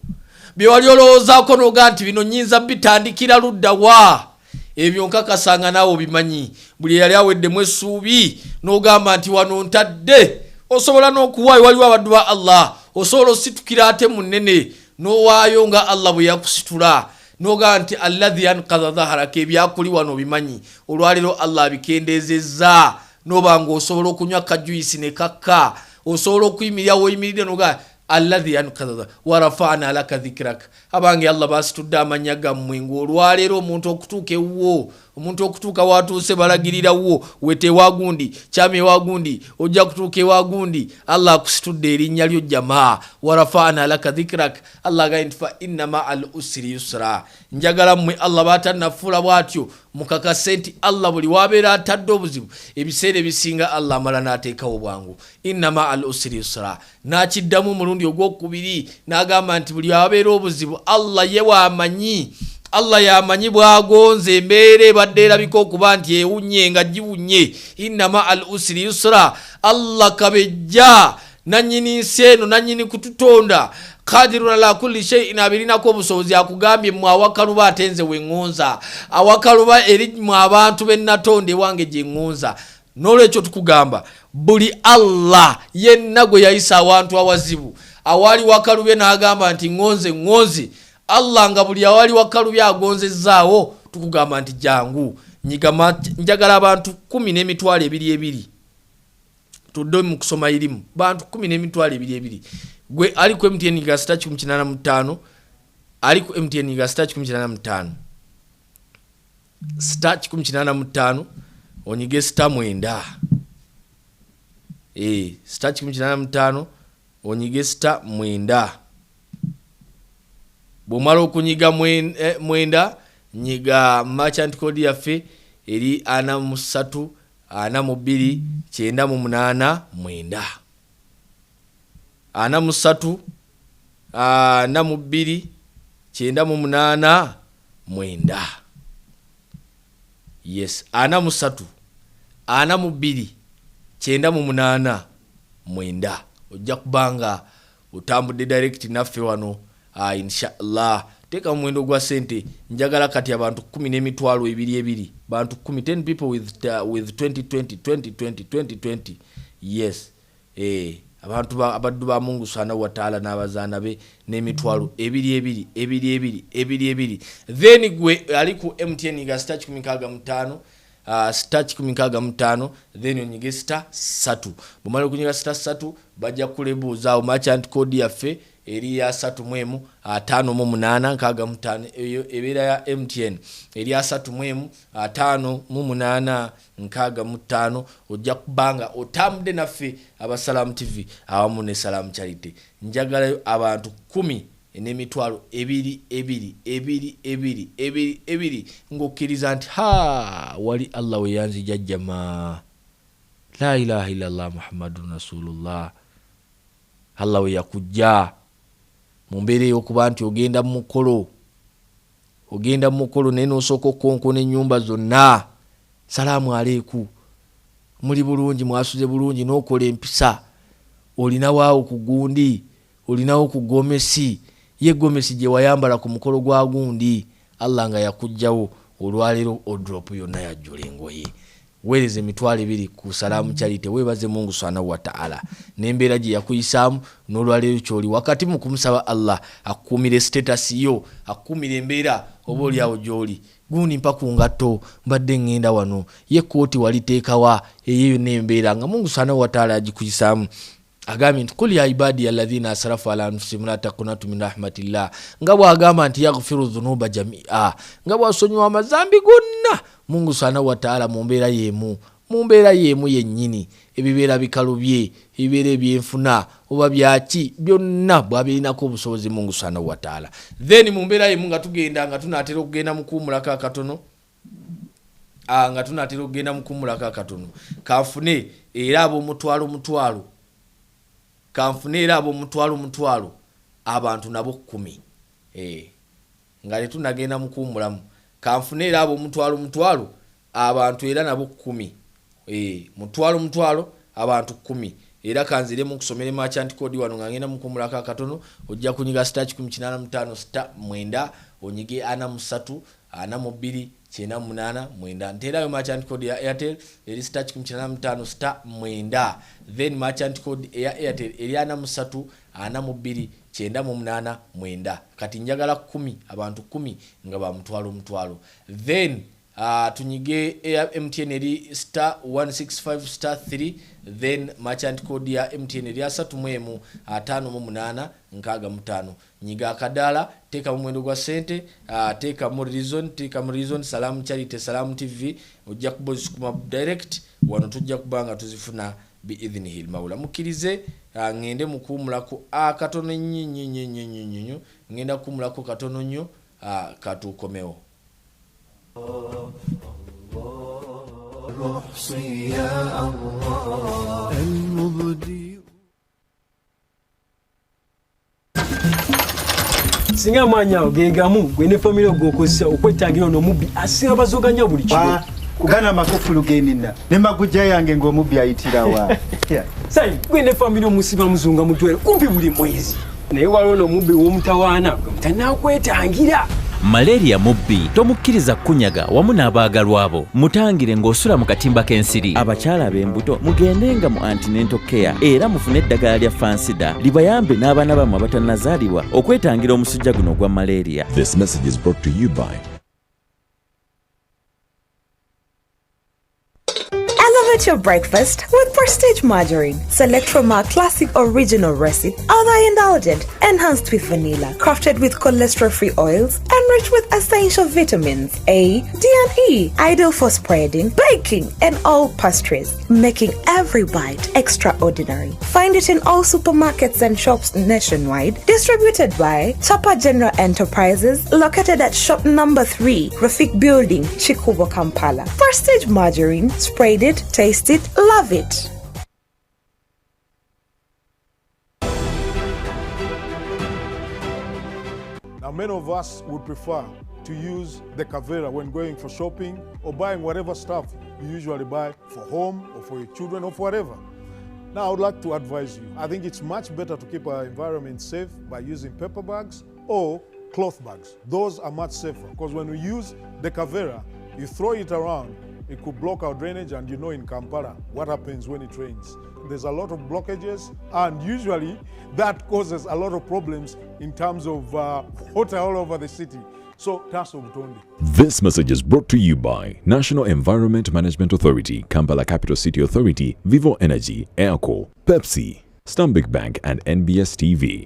bye wali olowoozaako n'ogaa nti bino nnyinza bitandikira ludda wa, ebyo nkakasanga naawe obimanyi. Buli eyali aweddemu essuubi n'ogamba nti wano ntadde, osobola n'okuwaayo. Waliwo abaddu ba Allah osobola ositukira ate munene n'owaayo nga Allah bwe yakusitula, n'ogamba nti alladhi ankadha dhahraka, ebyakuli wano obimanyi, olwaleero Allah abikendeezezza, n'oba ng'osobola okunywa kajuyisi ne kakka, osobola okuyimirira w'oyimiridde n'ogamba alladhi ankadha wa rafa'na laka dhikrak. Abange Allah basitudde amannya gammwe ng'olwaleero omuntu okutuuka ewuwo, omuntu okutuuka watuuse balagirira wo, wete ewagundi, kyami ewagundi, ojja kutuuka ewagundi. Allah akusitudde erinnya lyo jamaa. Wa rafa'na laka dhikrak. Allah agambye nti fa inna ma'al usri yusra. Njagala mmwe Allah baatannafuula bw'atyo mukakase nti Allah buli wabeera atadde obuzibu ebiseera ebisinga Allah amala n'ateekawo bwangu. Inna ma'al usri yusra. N'akiddamu omulundi ogwokubiri n'agamba nti buli abeera obuzibu Allah ye waamanyi, Allah yamanyi bw'agonza embeera ebadde erabika okuba nti ewunye nga giwunye. Inna ma'al usri yusra. Allah kabejja nannyini nsi eno, nannyini kututonda, qadirun ala kulli shay'in, abirinako obusobozi. Akugambye mmwe awakaluba ate nze we ŋŋonza, awakaluba eri mmwe abantu be natonda ewange gye ŋŋonza. N'olwekyo tukugamba buli Allah yenna gwe yayisa awantu awazibu awaali wakalubye n'agamba nti ŋŋonze ŋŋonze, Allah nga buli awali wakalubye agonzezzaawo, tukugamba nti jangu nyiga. Njagala abantu 10 n'emitwalo ebiri ebiri, tudde mu kusoma irimu. Bantu 10 n'emitwalo ebiri ebiri. Gwe ali ku MTN ga star 185, ali ku MTN ga star 185, star 185 onyige star 9. Star 185 onyige star 9. Bw'omala okunyiga 9, nyiga merchant code yaffe eri 43 42 98 9. 43 42 98 9. Yes, 43 42 98 9. Ojja kubanga otambudde direct naffe wano, inshallah. Teeka muwendo gwa sente. Njagala kati abantu 10 n'emitwalo ebiri ebiri, bantu 10, 10 people with 20 20 20 20 20 20. Yes, abantu abaddu ba Mungu subhanahu wa ta'ala n'abazaana be n'emitwalo ebiri ebiri ebiri ebiri ebiri ebiri. Then gwe ali ku MTN ga star 165, star 165, then onyige star 3. Bw'omala okunyiga star 3, bajja kukulebuuzaawo merchant code yaffe eri ya 31 58 65. Eyo ebeera ya MTN eri 31 58 65. Ojja kubanga otambudde naffe aba Salam TV awamu ne Salam Charity. Njagalayo abantu 10 n'emitwalo ebiri ebiri ebiri ebiri ebiri ebiri, ng'okkiriza nti ha wali Allah we yanzija jjama, la ilaha illallah Muhammadun Rasulullah. Allah we yakujja mu mbeera ey'okuba nti ogenda mu mukolo, ogenda mu mukolo naye n'osooka okukonkona ennyumba zonna, salaamu aleeku, muli bulungi, mwasuze bulungi, n'okola empisa, olinawaawo ku gundi, olinawo ku gomesi, ye gomesi gye wayambala ku mukolo gwa gundi, Allah nga yakugjawo olwaleero odrop yonna yajjula engoye. Weereza emitwalo ebiri ku Salam Charity, weebaze Mungu subhanahu wa ta'ala n'embeera gye yakuyisaamu n'olwaleero ky'oli wakati mu kumusaba Allah akukuumire status yo, akukuumire embeera oba oli awo gy'oli. Gundi mpa ku ngatto, mbadde ŋŋenda wano, ye kkooti waliteekawa, eyo yonna embeera nga Mungu subhanahu wa ta'ala agikuyisaamu. Agambye nti kul ya ibadi alladhina asrafu ala anfusihim la taqnatu min rahmatillah, nga bw'agamba nti yaghfiru dhunuba jamia, nga bw'asonyiwa amazambi gonna Mungu subhanahu wa ta'ala mu mbeera y'emu, mu mbeera y'emu yennyini, ebibeera bikalubye, ebibeera ebyenfuna oba byaki byonna bw'abirinako obusobozi Mungu subhanahu wa ta'ala. Then mu mbeera y'emu nga tugenda nga tunaatera okugenda mu kuwummulako akatono, nga tunaatera okugenda mu kuwummulako akatono, kanfune era ab'omutwalo mutwalo, kanfune era ab'omutwalo mutwalo, abantu nabo 10. Nga tetunnagenda mu kuwummulamu, kanfune era ab'omutwalo mutwalo, abantu era nabo 10. Mutwalo mutwalo abantu 10. Era kanziremu nkusomere merchant code wano nga ngenda mu kuwummulako akatono. Ojja kunyiga star 185 star 9, onyige 43 42 98 9. Nteerayo merchant code ya Airtel eri star 185 star 9, then merchant code eya Airtel eri 43 42 98 9. Kati njagala 10, abantu 10 nga ba mutwalo mutwalo. Then tunyige MTN eri star 165 star 3, then merchant code ya MTN eri 31 58 65. Nyiga akadaala, teeka mu muwendo gwa ssente, teeka mu reason, teeka mu reason Salam Charity, Salam TV, ojja kuba ozisukuma direct wano, tujja kuba nga tuzifuna biidhnihil mawula. Mukkirize ŋŋende mu kuwummulako akatono nnyo nnyo nnyo nnyo nnyo nnyo, ŋŋenda kuwummulako katono nnyo, katuukomewo.
Singa amaanyi ago ge gamu gwe ne famire g'okozesa okwetangira ono omubbi asinga bazoganya buli kiro.
Kugana amakufulu ge nina ne magujja yange ng'omubbi ayitirawa.
Sayi gwe ne famire omusiba muzunga mutwere kumpi buli mwezi, naye waliwo n'omubbi w'omutawaana gwe mutanakwetangira.
Malaria mubbi, tomukkiriza kukunyaga wamu n'abaagalwa bo. Mutangire ng'osula mu katimba k'ensiri. Abakyala ab'embuto mugendenga mu antenatal care era mufune eddagala lya Fansida libayambe n'abaana bammwe abatannazaalibwa okwetangira omusujja guno ogwa malaria.
This message is brought to you by
Elevate.
Elevate your breakfast with Prestige Margarine. Select from our classic original recipe, other indulgent, enhanced with vanilla, crafted with cholesterol-free oils, enriched with essential vitamins A, D and E, ideal for spreading, baking, and all pastries, making every bite extraordinary. Find it in all supermarkets and shops nationwide. Distributed by Chapa General Enterprises, located at shop number 3, Rafik Building, Chikubo, Kampala. Prestige Margarine, spread it, taste it, love it.
Now, many of us would prefer to use the Kavera when going for shopping or buying whatever stuff you usually buy for home or for your children or for whatever. Now, I would like to advise you. I think it's much better to keep our environment safe by using paper bags or cloth bags. Those are much safer because when we use the Kavera, you throw it around, it could block our drainage, and you know in Kampala what happens when it rains. There's a lot of blockages, and usually that causes a lot of problems in terms of water all over the city. So, task of Tondi.
This message is brought to you by National Environment Management Authority, Kampala Capital City Authority, Vivo Energy, Airco, Pepsi, Stanbic Bank, and NBS TV.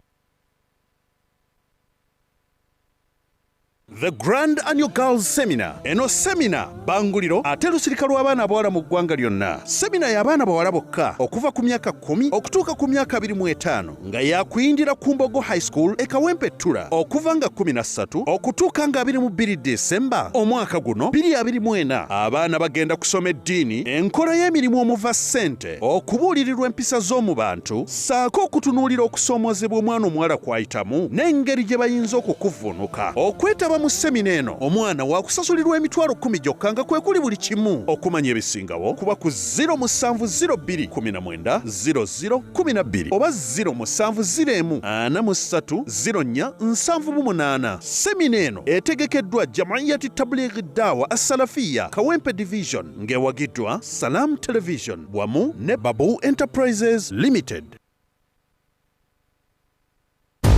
The Grand Annual Girls Seminar. Eno seminar banguliro ate lusirika lw'abaana abawala mu ggwanga lyonna. Seminar y'abaana bawala bokka okuva ku myaka 10 okutuuka ku myaka 25 nga yakuyindira ku Mbogo High School e Kawempe Ttula okuva nga 13 okutuuka nga 22 Desemba omwaka guno 2024. Abaana bagenda kusoma eddiini, enkola y'emirimu omuva ssente, okubuulirirwa empisa z'omu bantu, ssaako okutunuulira okusoomoozebwa omwana omuwala kw'ayitamu n'engeri gye bayinza okukuvvuunuka. Okwetaba mu semina eno omwana wakusasulirwa emitwalo 10 gyokka nga kwe kuli buli kimu. Okumanya ebisingawo kuba ku 0702 19 00 12 oba 0701 43 04 78. Semina eno etegekeddwa Jamiyati Tablighi Dawa Asalafiya Kawempe Division ng'ewagiddwa Salam Television wamu ne Babu Enterprises Limited.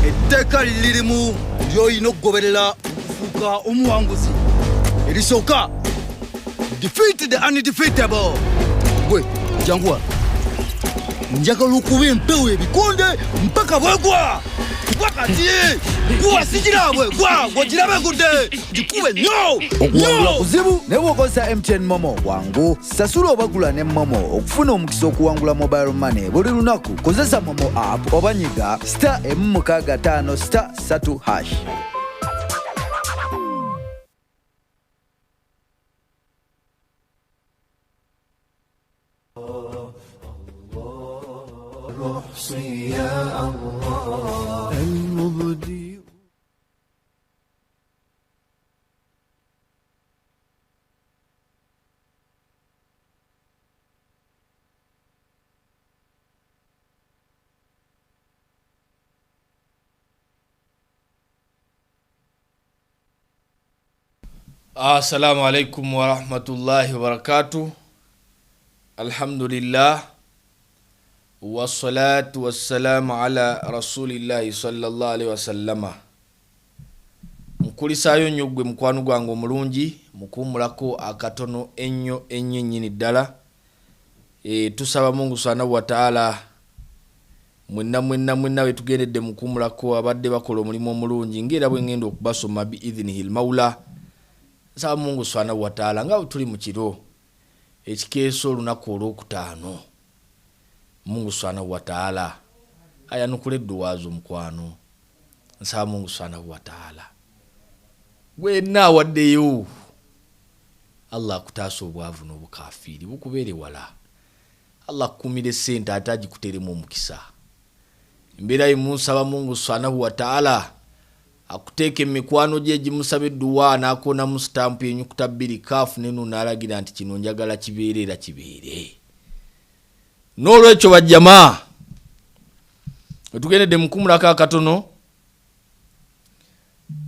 Etteeka lirimu ly'olina okugoberera okufuuka omuwanguzi. Erisooka, defeat the undefeatable. Gwe janguwa, njagala okuba empewo ebikonde mpaka bwegwa. Gwa kati gwa sigirabwe gwa gwogirabe egudde gikube nnyo.
Okuwangula kuzibu naye bw'okozesa MTN Momo wangu. Sasula obagula ne Momo okufuna omukisa okuwangula mobile money buli lunaku. Kozesa Momo app oba nyiga star 6 star 3 hash.
يا الله المبدي.
Assalamu alaikum warahmatullahi wabarakatuh. Alhamdulillah wassalatu wassalamu ala rasulillahi sallallahu alaihi wasallama. Nkulisaayo nnyo gwe mukwano gwange omulungi, mukuumulako akatono ennyo ennyo nnyini ddala. Tusaba Mungu subhanahu wa ta'ala mwenna mwenna mwenna we tugendedde mukuumulako abadde bakola omulimu omulungi ng'era bwe ngenda okubasoma bi idhinihil maula. Nsaba Mungu subhanahu wa ta'ala nga tuli mu kiro ekikeesa olunaku olwokutaano, Mungu subhanahu wa ta'ala ayanukula edduwaazo mukwano. Nsaba Mungu subhanahu wa ta'ala gwenna awaddeyo Allah akutaasa obwavu n'obukafiiri bukubeere wala. Allah akukumire ssente ate agikuteeremu omukisa. Embeera yemunsaba Mungu subhanahu wa ta'ala akuteeka emikwano gye egimusaba edduwa n'akoonamu sitampu y'ennyukuta 2 kaafu ne nuunu n'alagira nti kino njagala kibeere era kibeere. N'olwekyo bajjamaa, wetugendedde mukumulako akatono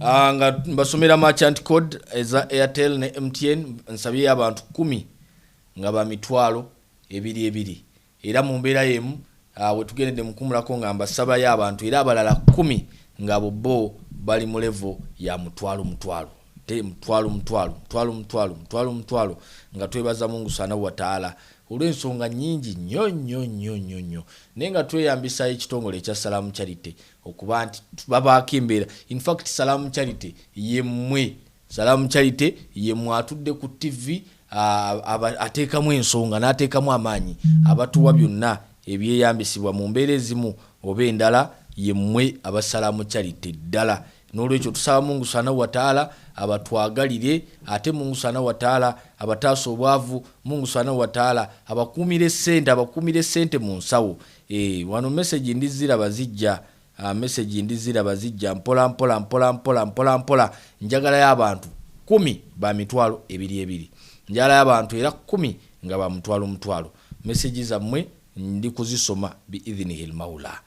nga mbasomera merchant code eza Airtel ne MTN. Nsabye abantu 10 nga ba mitwalo ebiri ebiri, era mu mbeera y'emu wetugendedde mukumulako nga mbasabayo abantu era abalala 10 nga bo bali mu level ya mutwalo mutwalo te mutwalo mutwalo mutwalo mutwalo mutwalo mutwalo, nga twebaza Mungu subhanahu wa ta'ala Olw'ensonga nnyingi nnyo nnyo nnyo nnyo nnyo, naye nga tweyambisa ekitongole ekya Salaamu Charity okuba nti babaako embeera. In fact, Salaamu Charity yemmwe, Salaamu Charity yemmwe atudde ku TV, ateekamu ensonga n'ateekamu amaanyi, abatuwa byonna ebyeyambisibwa mu mbeera ezimu oba endala, yemmwe aba Salaamu Charity ddala. N'olwekyo tusaba Mungu subhanahu wataala abatwagalire, ate Mungu subhanahu wataala abataasa obwavu, Mungu subhanahu wataala abakuumire ssente, abakuumire ssente mu nsawo. Wano message ndiziraba zijja, message ndiziraba zijja mpola mpola mpola mpola mpola mpola. Njagalayo abantu 10 ba mitwalo ebiri ebiri, njagalayo abantu era 10 nga ba mutwalo mutwalo. Message zammwe ndi kuzisoma biidhinihi lmaula.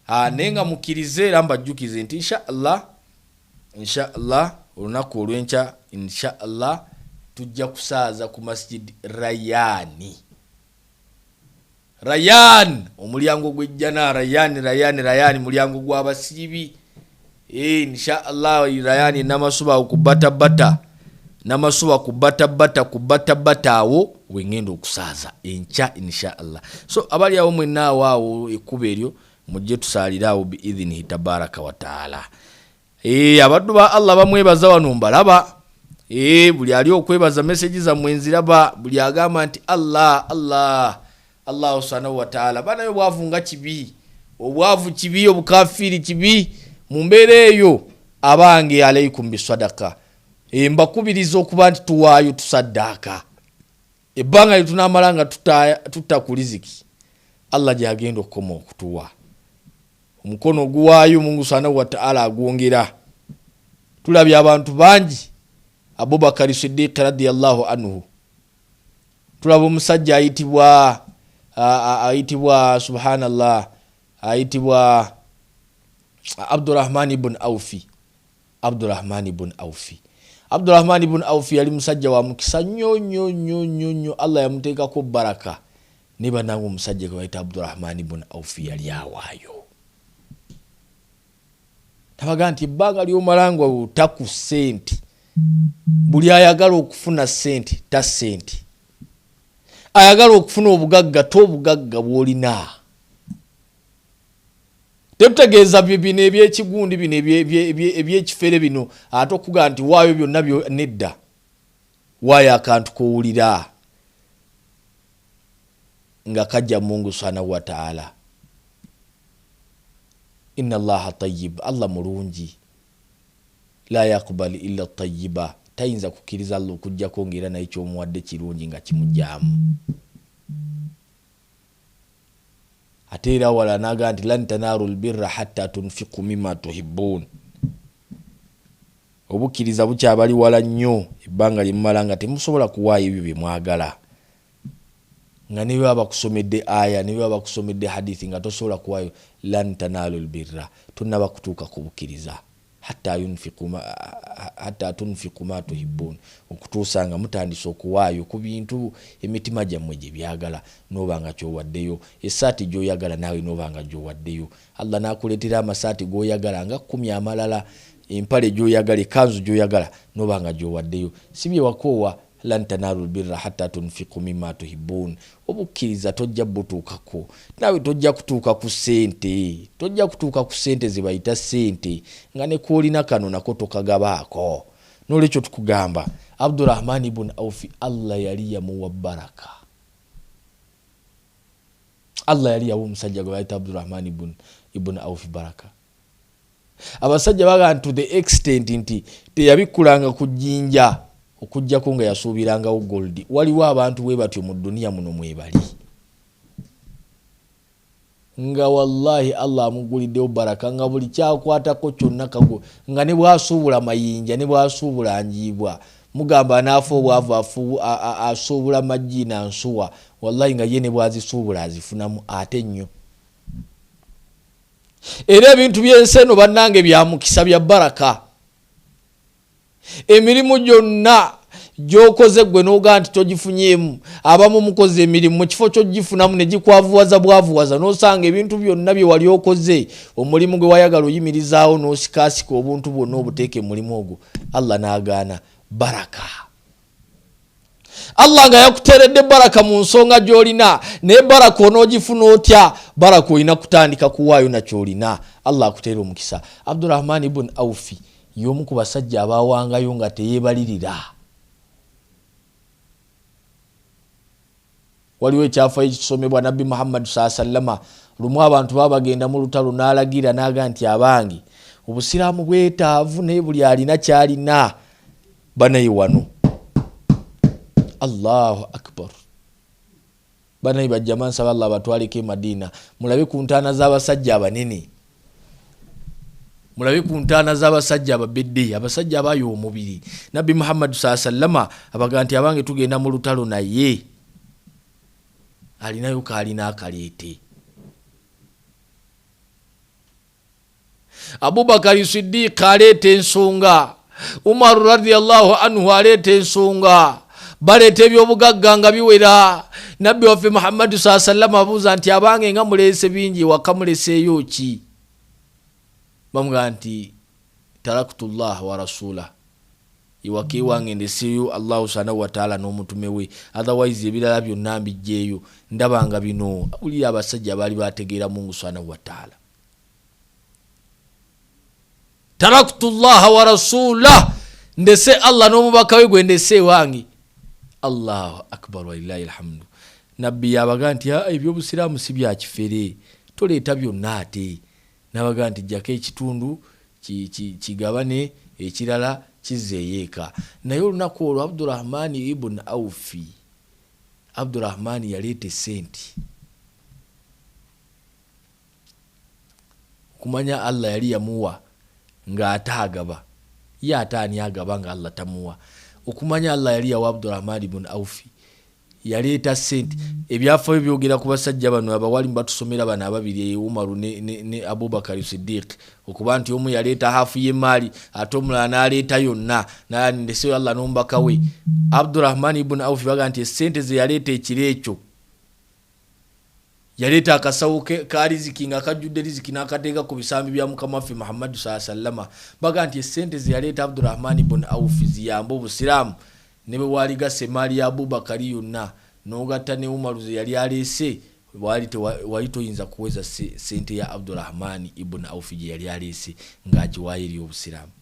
Naye nga mukkirize era mbajjukize nti inshallah, inshallah olunaku olw'enkya inshallah tujja kusaaza ku Masjid Rayani. Rayan, omulyango gw'ejjana, Rayan, Rayan, Rayan, mulyango gw'abasiibi. Inshallah Rayan Namasuba ku bata bata, Namasuba ku bata bata, ku bata bata awo wengenda okusaaza enkya inshallah. So abali awo mwenna awo awo ekkubo eryo mujje tusaalire awo biidhinihi tabaraka wa taala. Abaddu ba Allah bamwebaza wano mbalaba. Buli ali okwebaza message zammwe nziraba, buli agamba nti Allah, Allah, Allahu subhanahu wa taala. Banayo obwavu nga kibi, obwavu kibi, obukafiiri kibi. Mu mbeera eyo abange alaikum bisadaka. Mbakubiriza okuba nti tuwaayo tusaddaaka. Ebbanga lye tunaamala nga tutta ku riziki Allah gy'agenda okukoma okutuwa. Omukono oguwaayo Mungu subhanahu wa taala agwongera. Tulabye abantu bangi, Abubakari Siddiq radiyallahu anhu, tulaba omusajja ayitibwa subhanallah, ayitibwa Abdurrahman ibn Aufi. Abdurrahman ibn Aufi, Abdurrahman ibn Aufi yali musajja wa mukisa nnyo nnyo nnyo nnyo nnyo. Allah yamuteekako baraka. Ne bannange omusajja gwe bayita Abdurrahman ibn Aufi yali awaayo. Tabaga nti ebbanga ly'omala nga ota ku ssente, buli ayagala okufuna ssente ta ssente, ayagala okufuna obugagga ta obugagga bw'olina. Tetutegeeza bino ebyekigundi bino ebyekifere bino, ate okuga nti waayo byonna nedda. Waayo akantu k'owulira nga kajja Mungu subhanahu wa taala. Inna Allaha tayyib, Allah mulungi, la yaqbalu illa tayyiba, tayinza kukkiriza Allah okuggyako ng'era naye ky'omuwadde kirungi nga kimugyamu. Ate era wala n'agamba nti lan tanaru lbirra hatta tunfiku mimma tuhibbun. Obukkiriza bukyabali wala nnyo ebbanga lye mumala nga temusobola kuwaayo ebyo bye mwagala. Nga ne bwe baba bakusomedde aya, ne bwe baba bakusomedde hadithi nga tosobola kuwaayo, lan tanalu lbirra, tonnaba kutuuka ku bukkiriza. Hatta yunfiku ma, hatta tunfiku ma tuhibbun, okutuusa nga mutandise okuwaayo ku bintu emitima gyammwe gye byagala, n'oba nga ky'owaddeyo, essaati gy'oyagala naawe n'oba nga gy'owaddeyo. Allah n'akuleetera amasaati g'oyagala nga 10 amalala, empale gy'oyagala, ekkanzu gy'oyagala n'oba nga gy'owaddeyo. Si bye wakoowa. Lan tanalu lbirra hatta tunfiku mimma tuhibbun. Obukkiriza tojja butuukako, naawe tojja kutuuka ku ssente, tojja kutuuka ku ssente ze bayita ssente nga ne kw'olina kano nako tokagabaako. N'olwekyo tukugamba Abdurrahman ibn Aufi Allah yali yamuwa baraka. Allah yali yawa omusajja gwe bayita Abdurrahman ibn Aufi baraka. Abasajja bagamba to the extent nti teyabikkulanga ku jjinja okuggyako nga yasuubirangawo gold. Waliwo abantu bwe batyo mu duniya muno mwebali, nga wallahi Allah amuguliddewo baraka, nga buli kyakwatako kyonna kago, nga ne bw'asuubula mayinja ne bw'asuubula njiibwa, mugamba anaafa obwavu asuubula maggi na nsuwa, wallahi nga ye ne bw'azisuubula azifunamu ate nnyo. Era ebintu by'ensi eno bannange bya mukisa, bya baraka. Emirimu gyonna gy'okoze ggwe n'ogaa nti togifunyeemu, abamu mukoze emirimu mu kifo ky'ogifunamu ne gikwavuwaza bwavuwaza, n'osanga ebintu byonna bye wali okoze, omulimu gwe wayagala oyimirizaawo n'osikaasika obuntu bwonna obuteeke mu mulimu ogwo, Allah n'agaana baraka. Allah nga yakuteeredde baraka mu nsonga gy'olina, naye baraka onoogifuna otya? Baraka olina kutandika kuwaayo nakyolina, Allah akuteera omukisa. Abdurahman ibn Aufi y'omu ku basajja abawangayo nga teyeebalirira. Waliwo ekyafayo ekisomebwa Nabbi Muhammadu saa sallama, lumu abantu baba bagenda mu lutalo, n'alagira n'aga nti abange, obusiraamu bwetaavu, naye buli alina kyalina banaye wano. Allahu akbar. Banaye bajjama, nsaba Allah abatwaleko e Madiina, mulabe ku ntaana z'abasajja abanene, mulabe ku ntaana z'abasajja ababedde, abasajja abayo omubiri. Nabbi Muhammadu saa sallama abaga nti abange, tugenda mu lutalo, naye alinayo kaalina akaleete. Abubakari Sidiika aleeta ensonga, Umaru radiallahu anhu aleeta ensonga, baleeta ebyobugagga nga biwera. Nabbi waffe Muhammadu saa sallama abuuza nti abange, nga muleese bingi, ewaka muleseeyo ki? Bamugamba nti taraktu llah wa rasulah, ewaka ewange ndeseeyo Allahu subhanahu wataala n'omutume we, otherwise ebirala byonna mbijjeeyo. Ndaba nga bino wulira abasajja baali bategeera Mungu subhanahu wataala. Taraktu llaha wa rasulah, ndese Allah n'omubaka we gwe ndese ewange. Allahu akbar, walillahi alhamdu. Nabbi yabaga nti ebyobusiraamu si bya kifere, toleeta byonna. Ate nabaga nti jjako ekitundu kigabane, ekirala kizzeeyo eka. Naye olunaku olwo Abdurahmani ibn Aufi, Abdurahmani yaleeta esenti. Okumanya Allah yali yamuwa ng'ate agaba, ye ate ani agaba nga Allah tamuwa? Okumanya Allah yali yawa Abdurahmani ibn Aufi, yaleeta sente. Ebyafayo byogera ku basajja bano abawali batusomera bano ababiri, Umaru ne Abubakari Sidiq, okuba nti omu yaleeta hafu y'emaali ate omulala n'aleeta yonna, ndeseyo Allah n'omubaka we. Abdurahman ibn Aufi baga nti esente ze yaleeta ekiro ekyo, yaleeta akasawo ka riziki nga kajjudde riziki, n'akateeka ku bisambi bya mukama waffe Muhammadu saa sallama. Baga nti esente ze yaleeta Abdurahman ibn Aufi ziyambe obusiraamu, ne bwe waaligasa emaali ya Abubakari yonna n'ogatta ne Umaru ze yali aleese, wali toyinza kuweza sente ya Abdurahmani ibn Aufi gye yali aleese ng'agiwaayo eri obusiraamu.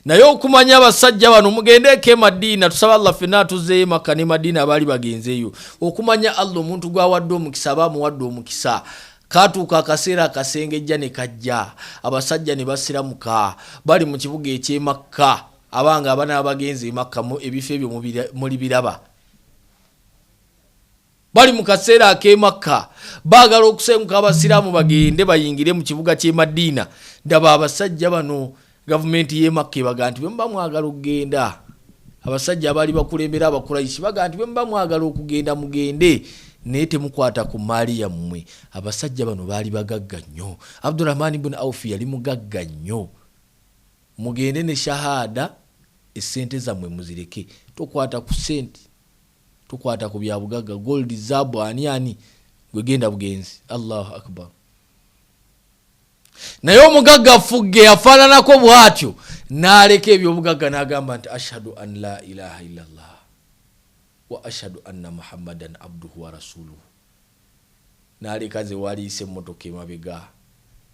Naye okumanya abasajja bano, mugendeeko e Madiina, tusaba Allah ffenna atuzeeyo Makka ne Madiina abaali bagenzeeyo. Okumanya Allah omuntu gw'awadde omukisa aba amuwadde omukisa. Katuuka akaseera akasengejja ne kajja, abasajja ne basiramuka, bali mu kibuga eky'e Makka. Abanga abana bagenze e Makka, ebifo ebyo mulibiraba. Bali mu kaseera ak'e Makka, baagala okusenguka abasiraamu bagende bayingire mu kibuga ky'e Madiina. Ndaba abasajja bano, gavumenti y'e Makka ebaga nti bwe muba mwagala okugenda, abasajja abaali bakulembera Abakurayishi baga nti bwe muba mwagala okugenda mugende, naye temukwata ku maali yammwe. Abasajja bano baali bagagga nnyo. Abdurahman ibn Aufi yali mugagga nnyo. Mugende ne shahada, essente zammwe muzireke, tokwata ku sente, tokwata ku byabugagga, gold, zaabu, ani ani, gwe genda bugenzi. Allahu akbar. Naye omugagga fugge yafaananako bw'atyo n'aleka ebyobugagga n'agamba nti ashhadu an la ilaha illallah wa ashhadu anna Muhammadan abduhu wa rasuluhu. N'aleka ze waliisa emmotoka emabega,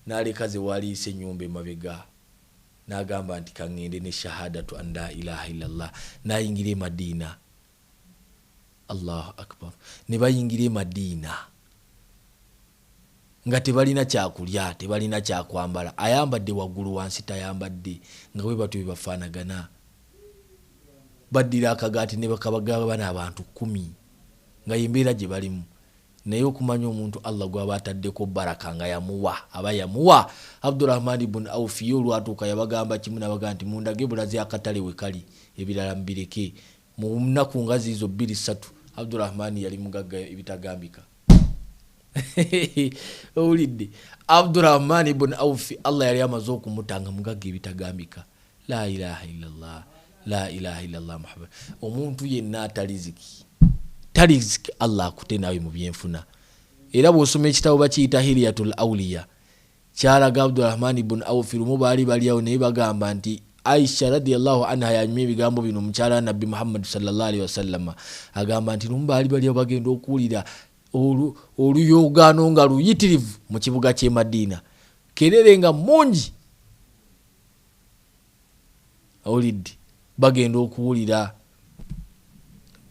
n'aleka ze waliisa ennyumba emabega, n'agamba nti kaŋŋende ne shahadatu an la ilaha illallah, n'ayingira e Madiina. Allahu akbar. Ne bayingira e Madiina nga tebalina kyakulya, tebalina kyakwambala, ayambadde waggulu, wansi tayambadde, nga bwe batyo bwe bafaanagana. Baddira akagaati ne bakabagabana abantu 10, nga yembeera gye balimu. Naye okumanya omuntu Allah gw'aba ataddeko baraka nga yamuwa, aba yamuwa. Abdurahman ibn Aufi ye olwatuuka yabagamba kimu, nabagamba nti mundage bulazi akatale we kali, ebirala mubireke. Mu nnaku nga ziizo 2 3, Abdurahman yali mugagga ebitagambika. Owulidde? Abdurahman ibn Aufi Allah yali amaze okumuta nga mugagga ebitagambika. La ilaha illallah, la ilaha illallah Muhammad. Omuntu yenna ataliziki taliziki, Allah akute naawe mu byenfuna. Era bw'osoma ekitabo bakiyita Hilyatul Auliya, kyalaga Abdurahman ibn Aufi lumu baali bali awo, naye bagamba nti Aisha radiyallahu anha yanyumya ebigambo bino, mukyala wa Nabbi Muhammad sallallahu alaihi wasallama, agamba nti lumu baali bali bagenda okuwulira oluyogaano nga luyitirivu mu kibuga ky'e Madiina, kerere nga mungi. Awulidde bagenda okuwulira.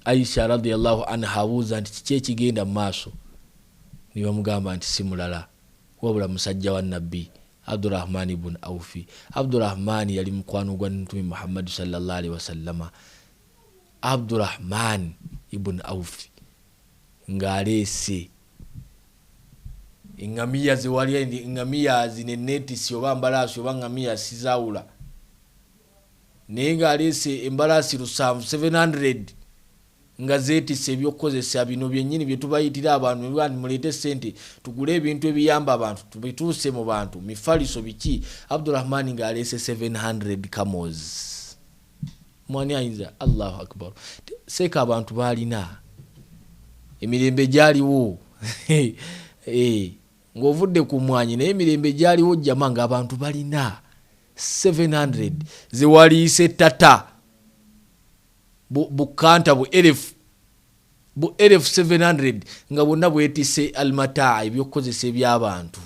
Aisha radiyallahu anha abuuza nti kiki ekigenda mu maaso, ne bamugamba nti si mulala wabula musajja wa Nabbi Abdurrahman ibn Aufi. Abdurrahman yali mukwano gwa Mtume Muhammad sallallahu alaihi wasallama. Abdurrahman ibn Aufi ng'aleese engamiya zewali, engamiya zinenetisi oba mbalaasi oba ngamiya sizaawula, naye ng'aleese embalaasi 700 nga zeetisse ebyokukozesa bino byennyini bye tubayitira abantu, nti muleete ssente tugule ebintu ebiyamba abantu tubituuse mu bantu, mifaliso biki. Abdurrahman ng'aleese 700 camels. Mwani ayinza? Allahu akbar. Seeka abantu baalina emirembe gyaliwo ng'ovudde ku mwanyi, naye emirembe gyaliwo jjama ng'abantu balina 700 zewaliise tata bukanta bu elfu 700 nga bwonna bwetisse almataa, ebyokukozesa eby'abantu,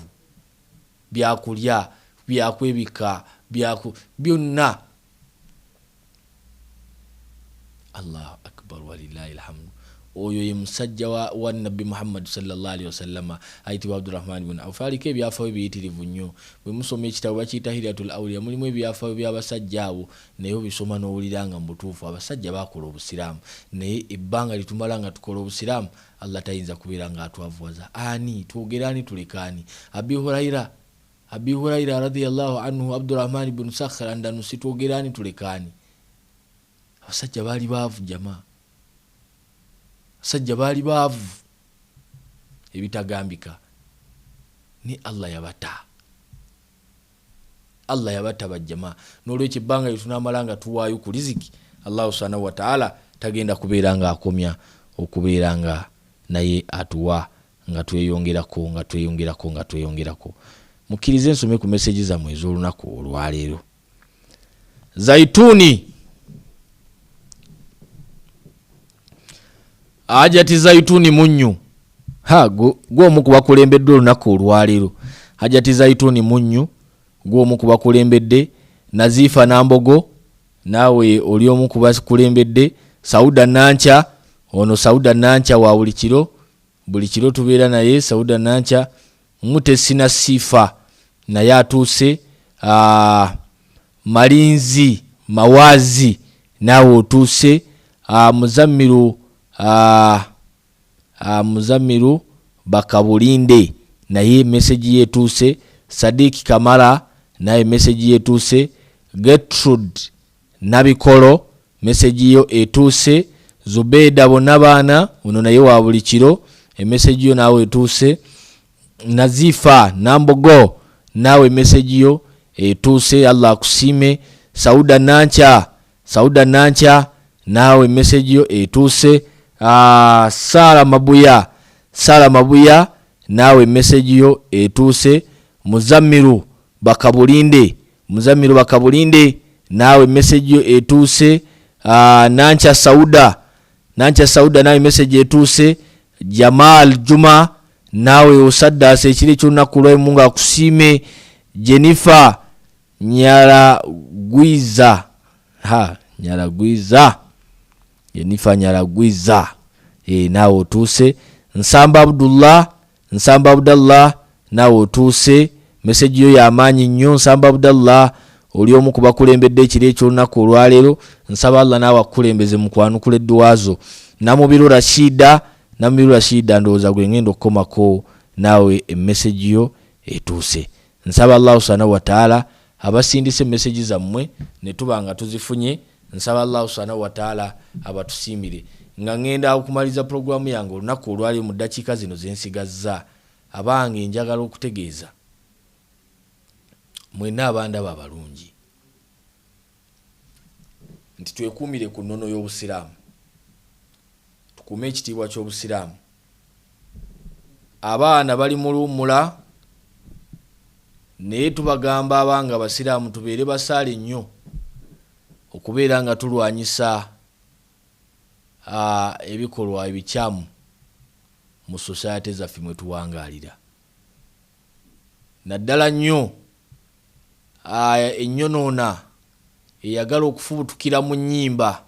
byakulya, byakwebika, byonna. Allahu akbar walillahi alhamdu. Oyo ye musajja wa Nabbi Muhammad sallallahu alaihi wasallama ayitibwa Abdurrahman ibn Auf. Aliko ebyafaayo biyitirivu nnyo. Bwe musoma ekitabo bakiyita Hilyatul Awliya, mulimu ebyafaayo by'abasajja abo, naye obisoma n'owulira nga mu butuufu abasajja baakola obusiraamu, naye ebbanga litumala nga tukola obusiraamu Allah tayinza kubeera ng'atwavuwaza. Ani twogera ani tuleka ani? Abi Huraira radiyallahu anhu, Abdurrahman ibn Sakhr Andanusi, twogera ani tuleka ani? Abasajja baali baavu jamaa, abasajja baali baavu ebitagambika, ni Allah yabata, Allah yabata bajjama. N'olwekyo ebbanga lye tunaamala nga tuwaayo ku riziki, Allah subhanahu wa ta'ala tagenda kubeera nga akomya okubeera nga naye atuwa nga tweyongerako, nga tweyongerako, nga tweyongerako. Mukkirize nsome ku meseji zammwe ez'olunaku olwaleero. Zaituni Hajati Zaituni Munnyu, ha gw'omu ku bakulembedde olunaku olwaleero. Hajati Zaituni Munnyu gw'omu ku bakulembedde. Nazifa Nambogo naawe oli omu ku bakulembedde. Sauda Nankya, ono Sauda Nankya wa buli kiro, buli kiro tubeera naye. Sauda Nankya. Mutesina Sifa naye atuuse. Malinzi Mawazi naawe otuuse. Muzammiru Muzammiru Bakabulinde naye meseji yetuuse. Sadiki Kamara naye meseji yetuuse. Gertrude Nabikolo meseji yo etuuse. Zubeda Bonabaana ono naye wa buli kiro, emeseji yo naawe etuuse. Nazifa Nambogo naawe meseji yo etuuse, Allah akusiime. Sauda Nankya, Sauda Nankya naawe meseji yo etuuse. Sara Mabuya, Sara Mabuya naawe meseji yo etuuse. Muzammiru Bakabulinde, Muzammiru Bakabulinde naawe meseji yo etuuse. Nankya Sauda, Nankya Sauda naawe meseji etuuse. Jamal Juma naawe osaddaasa ekiro eky'olunaku lwaimu nga akusiime. Jennifer Nyaragwiza, ha Nyaragwiza, Jennifer Nyaragwiza naawe otuuse. Nsamba Abdullah, Nsamba Abdallah naawe otuuse. Meseji yo y'amaanyi nnyo. Nsamba Abdallah oli omu ku bakulembedde ekiro eky'olunaku olwaleero. Nsaba Allah naawe akukulembeze mu kwanukula edduwa zo. Namubiru Rashida, Namubiru Rashida ndowooza gwe ngenda okukomako naawe emeseji yo etuuse. Nsaba Allah subhanahu wa ta'ala abasindise meseji zammwe ne tuba nga tuzifunye. Nsaba Allah subhanahu wa ta'ala abatusiimire. Nga ngenda okumaliza pulogulaamu yange olunaku olwaleero mu ddakiika zino ze nsigazza, abange njagala okutegeeza mwenna abandaba abalungi nti twekuumire ku nnono y'Obusiraamu, tukuume ekitiibwa ky'Obusiraamu. Abaana bali mu luwummula, naye tubagamba abanga abasiraamu tubeere basaale nnyo. okubeera nga tulwanyisa ebikolwa ebikyamu mu society zaffe mwe tuwangaalira, naddala nnyo ennyonoona eyagala okufubutukira mu nnyimba.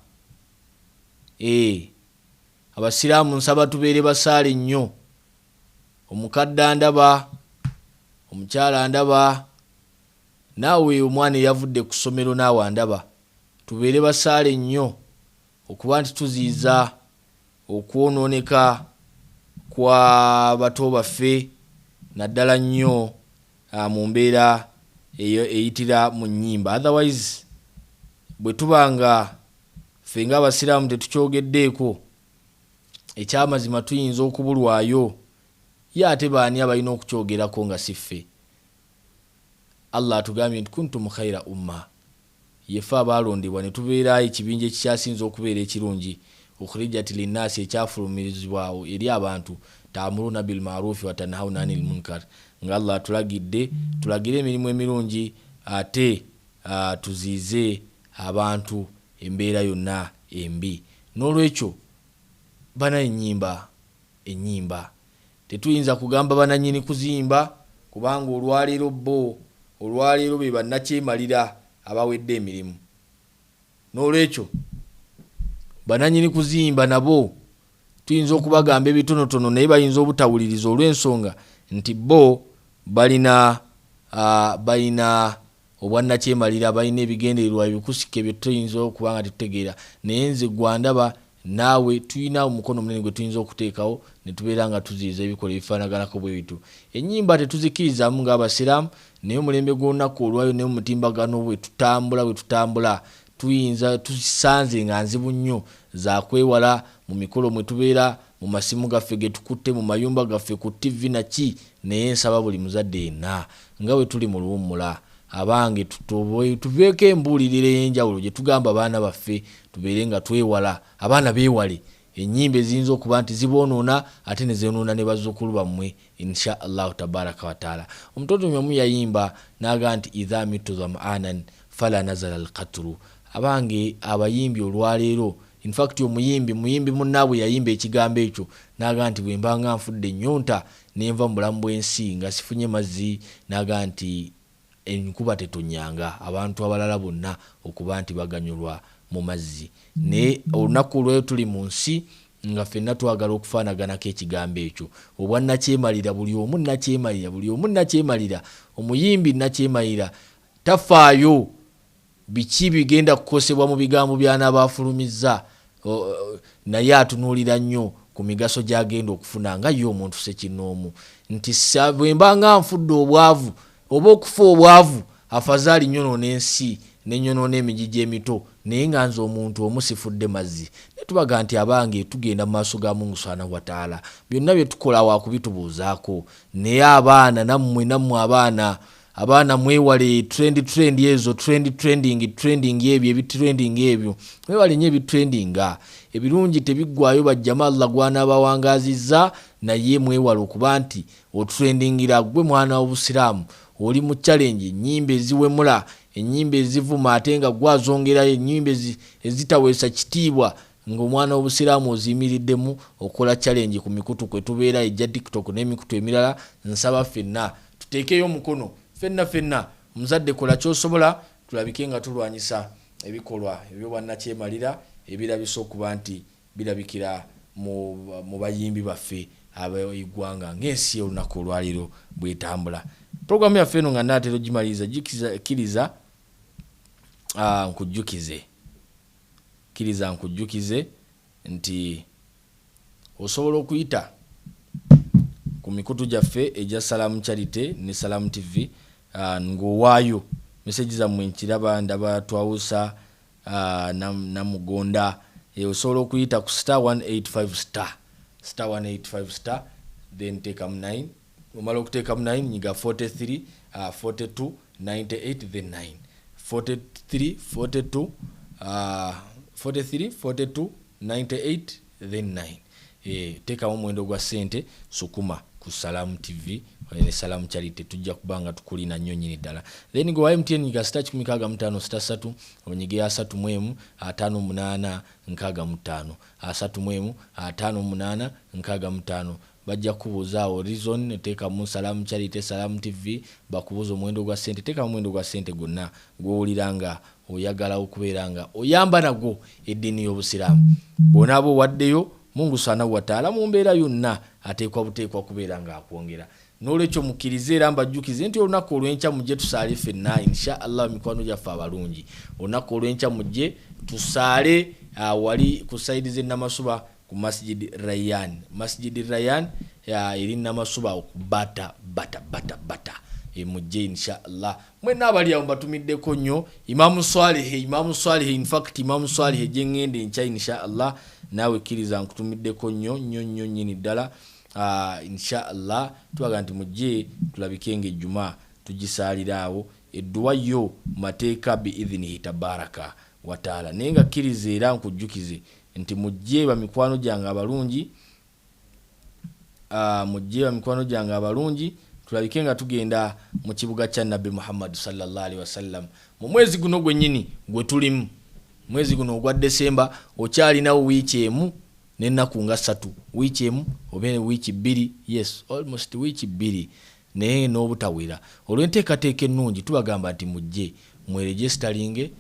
Abasiraamu nsaba tubeere basaale nnyo. Omukadde andaba, omukyala andaba, naawe omwana eyavudde ku ssomero naawe andaba, tubeere basaale nnyo okuba nti tuziyiza okwonooneka kwa bato baffe, naddala nnyo mu mbeera eyo eyitira mu nnyimba. Otherwise bwe tuba nga ffe ng'abasiraamu tetukyogeddeeko, ekyamazima tuyinza okubulwayo. Ye ate baani abalina okukyogerako nga si ffe? Allah atugambye nti kuntum khaira umma, yeffe abaalondebwa ne tubeera ekibinja ekikyasinze okubeera ekirungi, ukhrijat linnaasi, ekyafulumirizibwa eri abantu, ta'muruna bil ma'rufi wa tanhauna anil munkar, nga Allah atulagidde tulagire emirimu emirungi ate tuziize abantu embeera yonna embi. N'olwekyo bana ennyimba ennyimba tetuyinza kugamba banannyini kuziyimba, kubanga olwaleero bo olwaleero be bannakyemalira abawedde emirimu. N'olwekyo banannyini kuziyimba nabo tuyinza okubagamba ebitonotono, naye bayinza obutawuliriza olw'ensonga nti bo balina balina obwannakyemalira, balina ebigendererwa ebikusike bye tuyinza okuba nga tetutegeera. Naye nze gwandaba naawe tulina omukono munene gwe tuyinza okuteekawo ne tubeera nga tuziyiza ebikola ebifaanaganako bwe bityo. Ennyimba tetuzikkirizamu ng'abasiraamu, naye omulembe gw'olunaku olwayo ne mutimbagano bwe tutambula tuyinza tusanze nga nzibu nnyo za kwewala mu mikolo mwe tubeera, mu masimu gaffe ge tukutte, mu mayumba gaffe, ku TV naki. Naye nsaba buli muzadde yenna nga bwe tuli mu luwummula, abange tuveeko embuulirira ey'enjawulo gye tugamba abaana baffe tubeere nga twewala, abaana beewale ennyimba eziyinza okuba nti ziboonoona ate ne zoonoona ne bazzukulu bammwe, insha Allahu tabaraka wa taala. Omutontomi omu yayimba n'agamba nti idha mittu dham'anan fala nazala alqatru. Abange abayimbi olwaleero, in fact omuyimbi muyimbi munnaabwe yayimba ekigambo ekyo n'agamba nti bwe mba nga nfudde ennyonta ne nva mu bulamu bw'ensi nga sifunye mazzi, n'agamba nti enkuba tetonyanga abantu abalala bonna okuba nti baganyulwa mu mazzi. Naye olunaku olwayo tuli mu nsi nga ffenna twagala okufaanaganako ekigambo ekyo obwannakyemalira, buli omu nnakyemalira, buli omu nnakyemalira, omuyimbi nnakyemalira tafaayo biki bigenda kukosebwa mu bigambo by'anaaba afulumizza, naye atunuulira nnyo ku migaso gy'agenda okufuna nga ye omuntu ssekinnoomu, nti bwe mba nga nfudde obwavu oba okufa obwavu afazaali nnyonoona ensi ne nnyonoona emigigi emito, naye nga nze omuntu omu sifudde mazzi. Ne tubaga nti abange tugenda mu maaso ga Mungu subhanahu wa taala, byonna bye tukola waakubitubuuzaako. Naye abaana nammwe, nammwe abaana, abaana mwewale trend trend ezo, trend trending trending ebyo ebitrending ebyo, mwewale nnyo ebitrendinga. Ebirungi tebiggwaayo bajjama Allah gw'anaabawangaazizza, naye mwewale okuba nti otrendingira ggwe mwana w'Obusiraamu oli mu challenge, ennyimba eziwemula, ennyimba ezivuma ate nga ggwe azongerayo, ennyimba ezitaweesa kitiibwa ng'omwana w'Obusiraamu oziyimiriddemu okola challenge ku mikutu kwe tubeera ejja TikTok n'emikutu emirala. Nsaba ffenna tuteekeyo omukono, ffenna ffenna, omuzadde kola ky'osobola tulabike nga tulwanyisa ebikolwa eby'obwannakyemalira ebirabisa okuba nti birabikira mu bayimbi baffe ab'eggwanga ng'ensi olunaku olwaleero bw'etambula. Pulogulaamu yaffe eno nga nnaatera ogimaliriza, kkiriza nkujjukize, kkiriza nkujjukize nti osobola okuyita ku mikutu gyaffe egya Salaam Charity ne Salaam TV ng'owaayo meseji zammwe. Nkiraba ndaba twawusa Namugonda. Osobola okuyita ku star 185 star star 185 star, then teekamu 9. Omala okuteekamu 9, nyiga 43 42 98 then 9, 43 42 43 42 98 then 9. Teekamu omuwendo gwa ssente, sukuma. ku Salaam TV ne Salaam Charity, tujja kubanga tukulina nnyo nnyini ddala. Then gwe wa MTN nyiga star 165 star 3 onyige 31 58 65 31 58 65. Bajja kubuuzaawo reason, teekamu Salaam Charity, Salaam TV, bakubuuza omuwendo gwa ssente, teekamu omuwendo gwa ssente gwonna gw'owulira nga oyagala okubeera nga oyamba nagwo eddiini y'Obusiraamu. Bw'onaaba owaddeyo, Mungu subhanahu wa ta'ala mu mbeera yonna ateekwa buteekwa kubeera ng'akwongera. N'olwekyo mukkirize era mbajjukize nti olunaku olw'enkya mujje tusaale ffenna insha Allah, mikwano gyaffe abalungi. Olunaku olw'enkya mujje tusaale wali ku sayidi z'e Namasuba ku Masjid Rayyan. Masjid Rayyan eri Namasuba ku bata bata bata bata. Mujje insha Allah. Mwenna abali awo mbatumiddeko nnyo. Imamu Swalihe, Imamu Swalihe, in fact Imamu Swalihe gye ŋŋenda enkya insha Allah, naawe kkiriza nkutumiddeko nnyo nnyo nnyo nnyini ddala. Insha Allah tubaga nti mujje tulabike ng'ejjuma tugisaalira awo edduwa yo mateeka bi idhinihi tabaraka wa taala. Naye nga kkiriza era nkujjukize nti mujje bamikwano gyange abalungi, mujje bamikwano gyange abalungi tulabike nga tugenda mu kibuga kya Nabbi Muhammad sallallahu alaihi wasallam mu mwezi guno gwennyini gwe tulimu, mwezi guno ogwa Desemba. Okyalinawo wiiki emu n'ennaku nga 3, wiiki emu oba wiiki 2, yes almost wiiki 2, naye n'obutawera. Olw'enteekateeka ennungi tubagamba nti mujje mweregisitalinge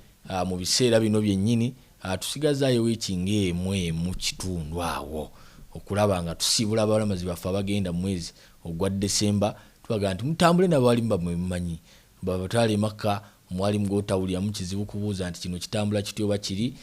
mu biseera bino byennyini. Tusigazaayo wiiki ng'emu emu kitundu awo okulaba nga tusiibula abalamazi baffe abagenda mu mwezi ogwa Desemba. Tubagamba nti mutambule n'abalimu bammwe mumanyi, babatwale e Makka, mwalimu gw'otawuliramu kizibu kubuuza nti kino kitambula kitya oba kiri.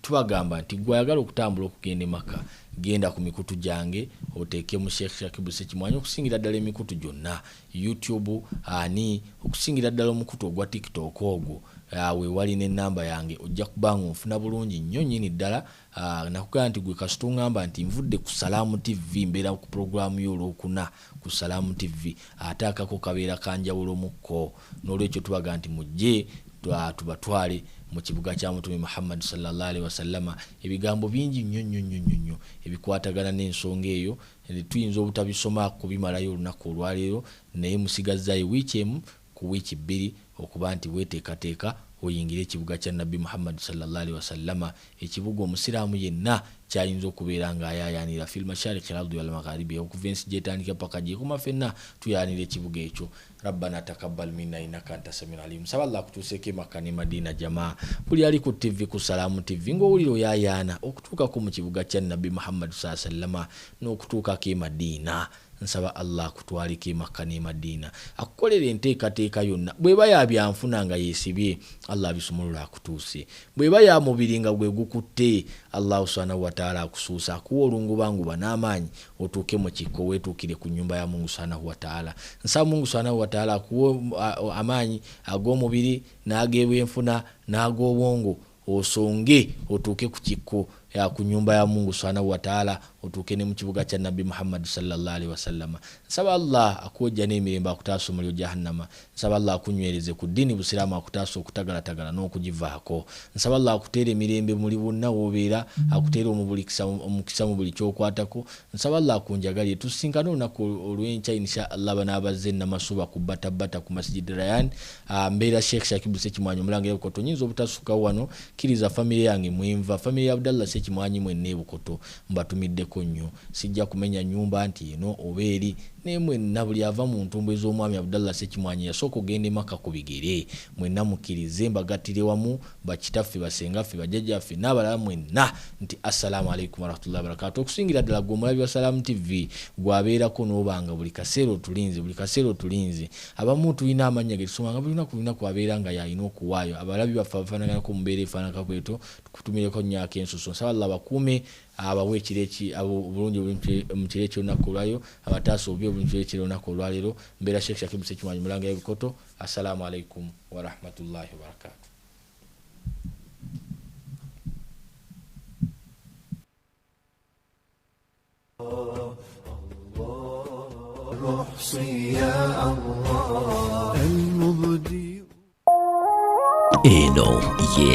Tubagamba nti gwe ayagala okutambula okugenda e Makka, genda ku mikutu gyange oteekemu Sheikh Shakibu Ssekimwanyi, okusingira ddala emikutu gyonna, YouTube ani, okusingira ddala omukutu ogwa TikTok ogwo weewali n'ennamba yange, ojja kuba nga onfuna bulungi nnyo nnyini ddala. Nakugamba nti gwe kasita oŋŋamba nti nvudde ku Salaam TV, mbeera ku pulogulaamu y'olwokuna ku Salaam TV, ate akako kabeera kanjawulo mukko. N'olwekyo tubaga nti mujje tubatwale mu kibuga kya Mutume Muhammad sallallahu alaihi wasallama. Ebigambo bingi nnyo nnyo nnyo nnyo nnyo ebikwatagana n'ensonga eyo tuyinza obutabisoma kubimalayo olunaku olwaleero, naye musigazzaayo wiiki emu ku wiiki 2 okuba nti weeteekateeka oyingire ekibuga kya Nabbi Muhammad sallallahu alaihi wasallama, ekibuga omusiraamu yenna kyayinza okubeera ng'ayaayaanira fil mashariki al-ardi wal magharibi, okuva ensi gy'etandika paka gy'ekoma ffenna tuyaanira ekibuga ekyo. Rabbana takabbal minna innaka anta samiul alim. Nsaba Allah akutuuseeko e Makka ne Madina. Jamaa buli ali ku TV ku Salaam TV ng'owulira oyaayaana okutuukako mu kibuga kya Nabbi Muhammad sallallahu alaihi wasallama n'okutuukako e Madina. Nsaba Allah akutwaleko e Makka ne Madina, akukolere enteekateeka yonna. Bw'eba ya byanfuna nga yeesibye, Allah abisumulula akutuuse. Bw'eba ya mubiri nga gwe gukutte, Allah subhanahu wa ta'ala akusuusa, akuwa olungubanguba n'amaanyi otuuke mu kikko, weetuukire ku nnyumba ya Mungu subhanahu wa ta'ala. Nsaba Mungu subhanahu wa ta'ala akuwe amaanyi ag'omubiri n'ag'ebyenfuna n'ag'obwongo, osonge otuuke ku kikko ku nnyumba ya Mungu subhanahu wa ta'ala, otuuke ne mu kibuga kya Nabbi Muhammad sallallahu alaihi wasallama. Nsaba Allah akuwojja n'emirembe, akutaasa omuliro jahannama. Nsaba Allah akunywereze ku ddiini busiraamu, akutaasa okutagalatagala n'okugivaako. Nsaba Allah akuteere emirembe muli bwonna w'obeera, akuteere omukisa mu buli ky'okwatako. Nsaba Allah akunjagalire. Tusisinkane olunaku olw'enkya insha Allah banaabazze Namasuba ku Bata Bata ku Masjid Rayyan. Mbeera Sheikh Shakibu Ssekimwanyi omulangira Bukoto. Nyinza obutasukkawo wano, kkiriza famire yange mwenva, famire ya Abdallah Ssekimwanyi mwenna e Bukoto mbatumiddeko nnyo. Sijja kumenya nnyumba nti eno oba eri, naye mwenna buli ava mu ntumbwe z'omwami Abdallah Ssekimwanyi yasooka ogenda e Makka ku bigere. Mwenna mukkirize mbagattire wamu bakitaffe, basengaffe, bajjajjaffe n'abalala mwenna nti assalamu alaikum warahmatullahi wabarakatuh. Okusingira ddala gwe omulabi wa Salaam TV gw'abeerako n'obanga buli kaseera otulinze, buli kaseera otulinze. Abamu tulina amannya ge tusoma nga buli lunaku abeera nga y'alina okuwaayo. Abalabi baffe abafaanaganako mu mbeera efaananako bwetyo, tukutumireko nnyo ak'ensusu. Nsaba Allah abakuume, abawe ekiro eki, obulungi mu kiro eky'olunaku olwaleero, abataasa obubi obuli mu kiro eky'olunaku olwaleero. Mbeera Sheikh Shakibu Ssekimwanyi Mulangira Bukoto. Assalamu alaikum warahmatullahi wabarakatuh.
المبدي
Eno ye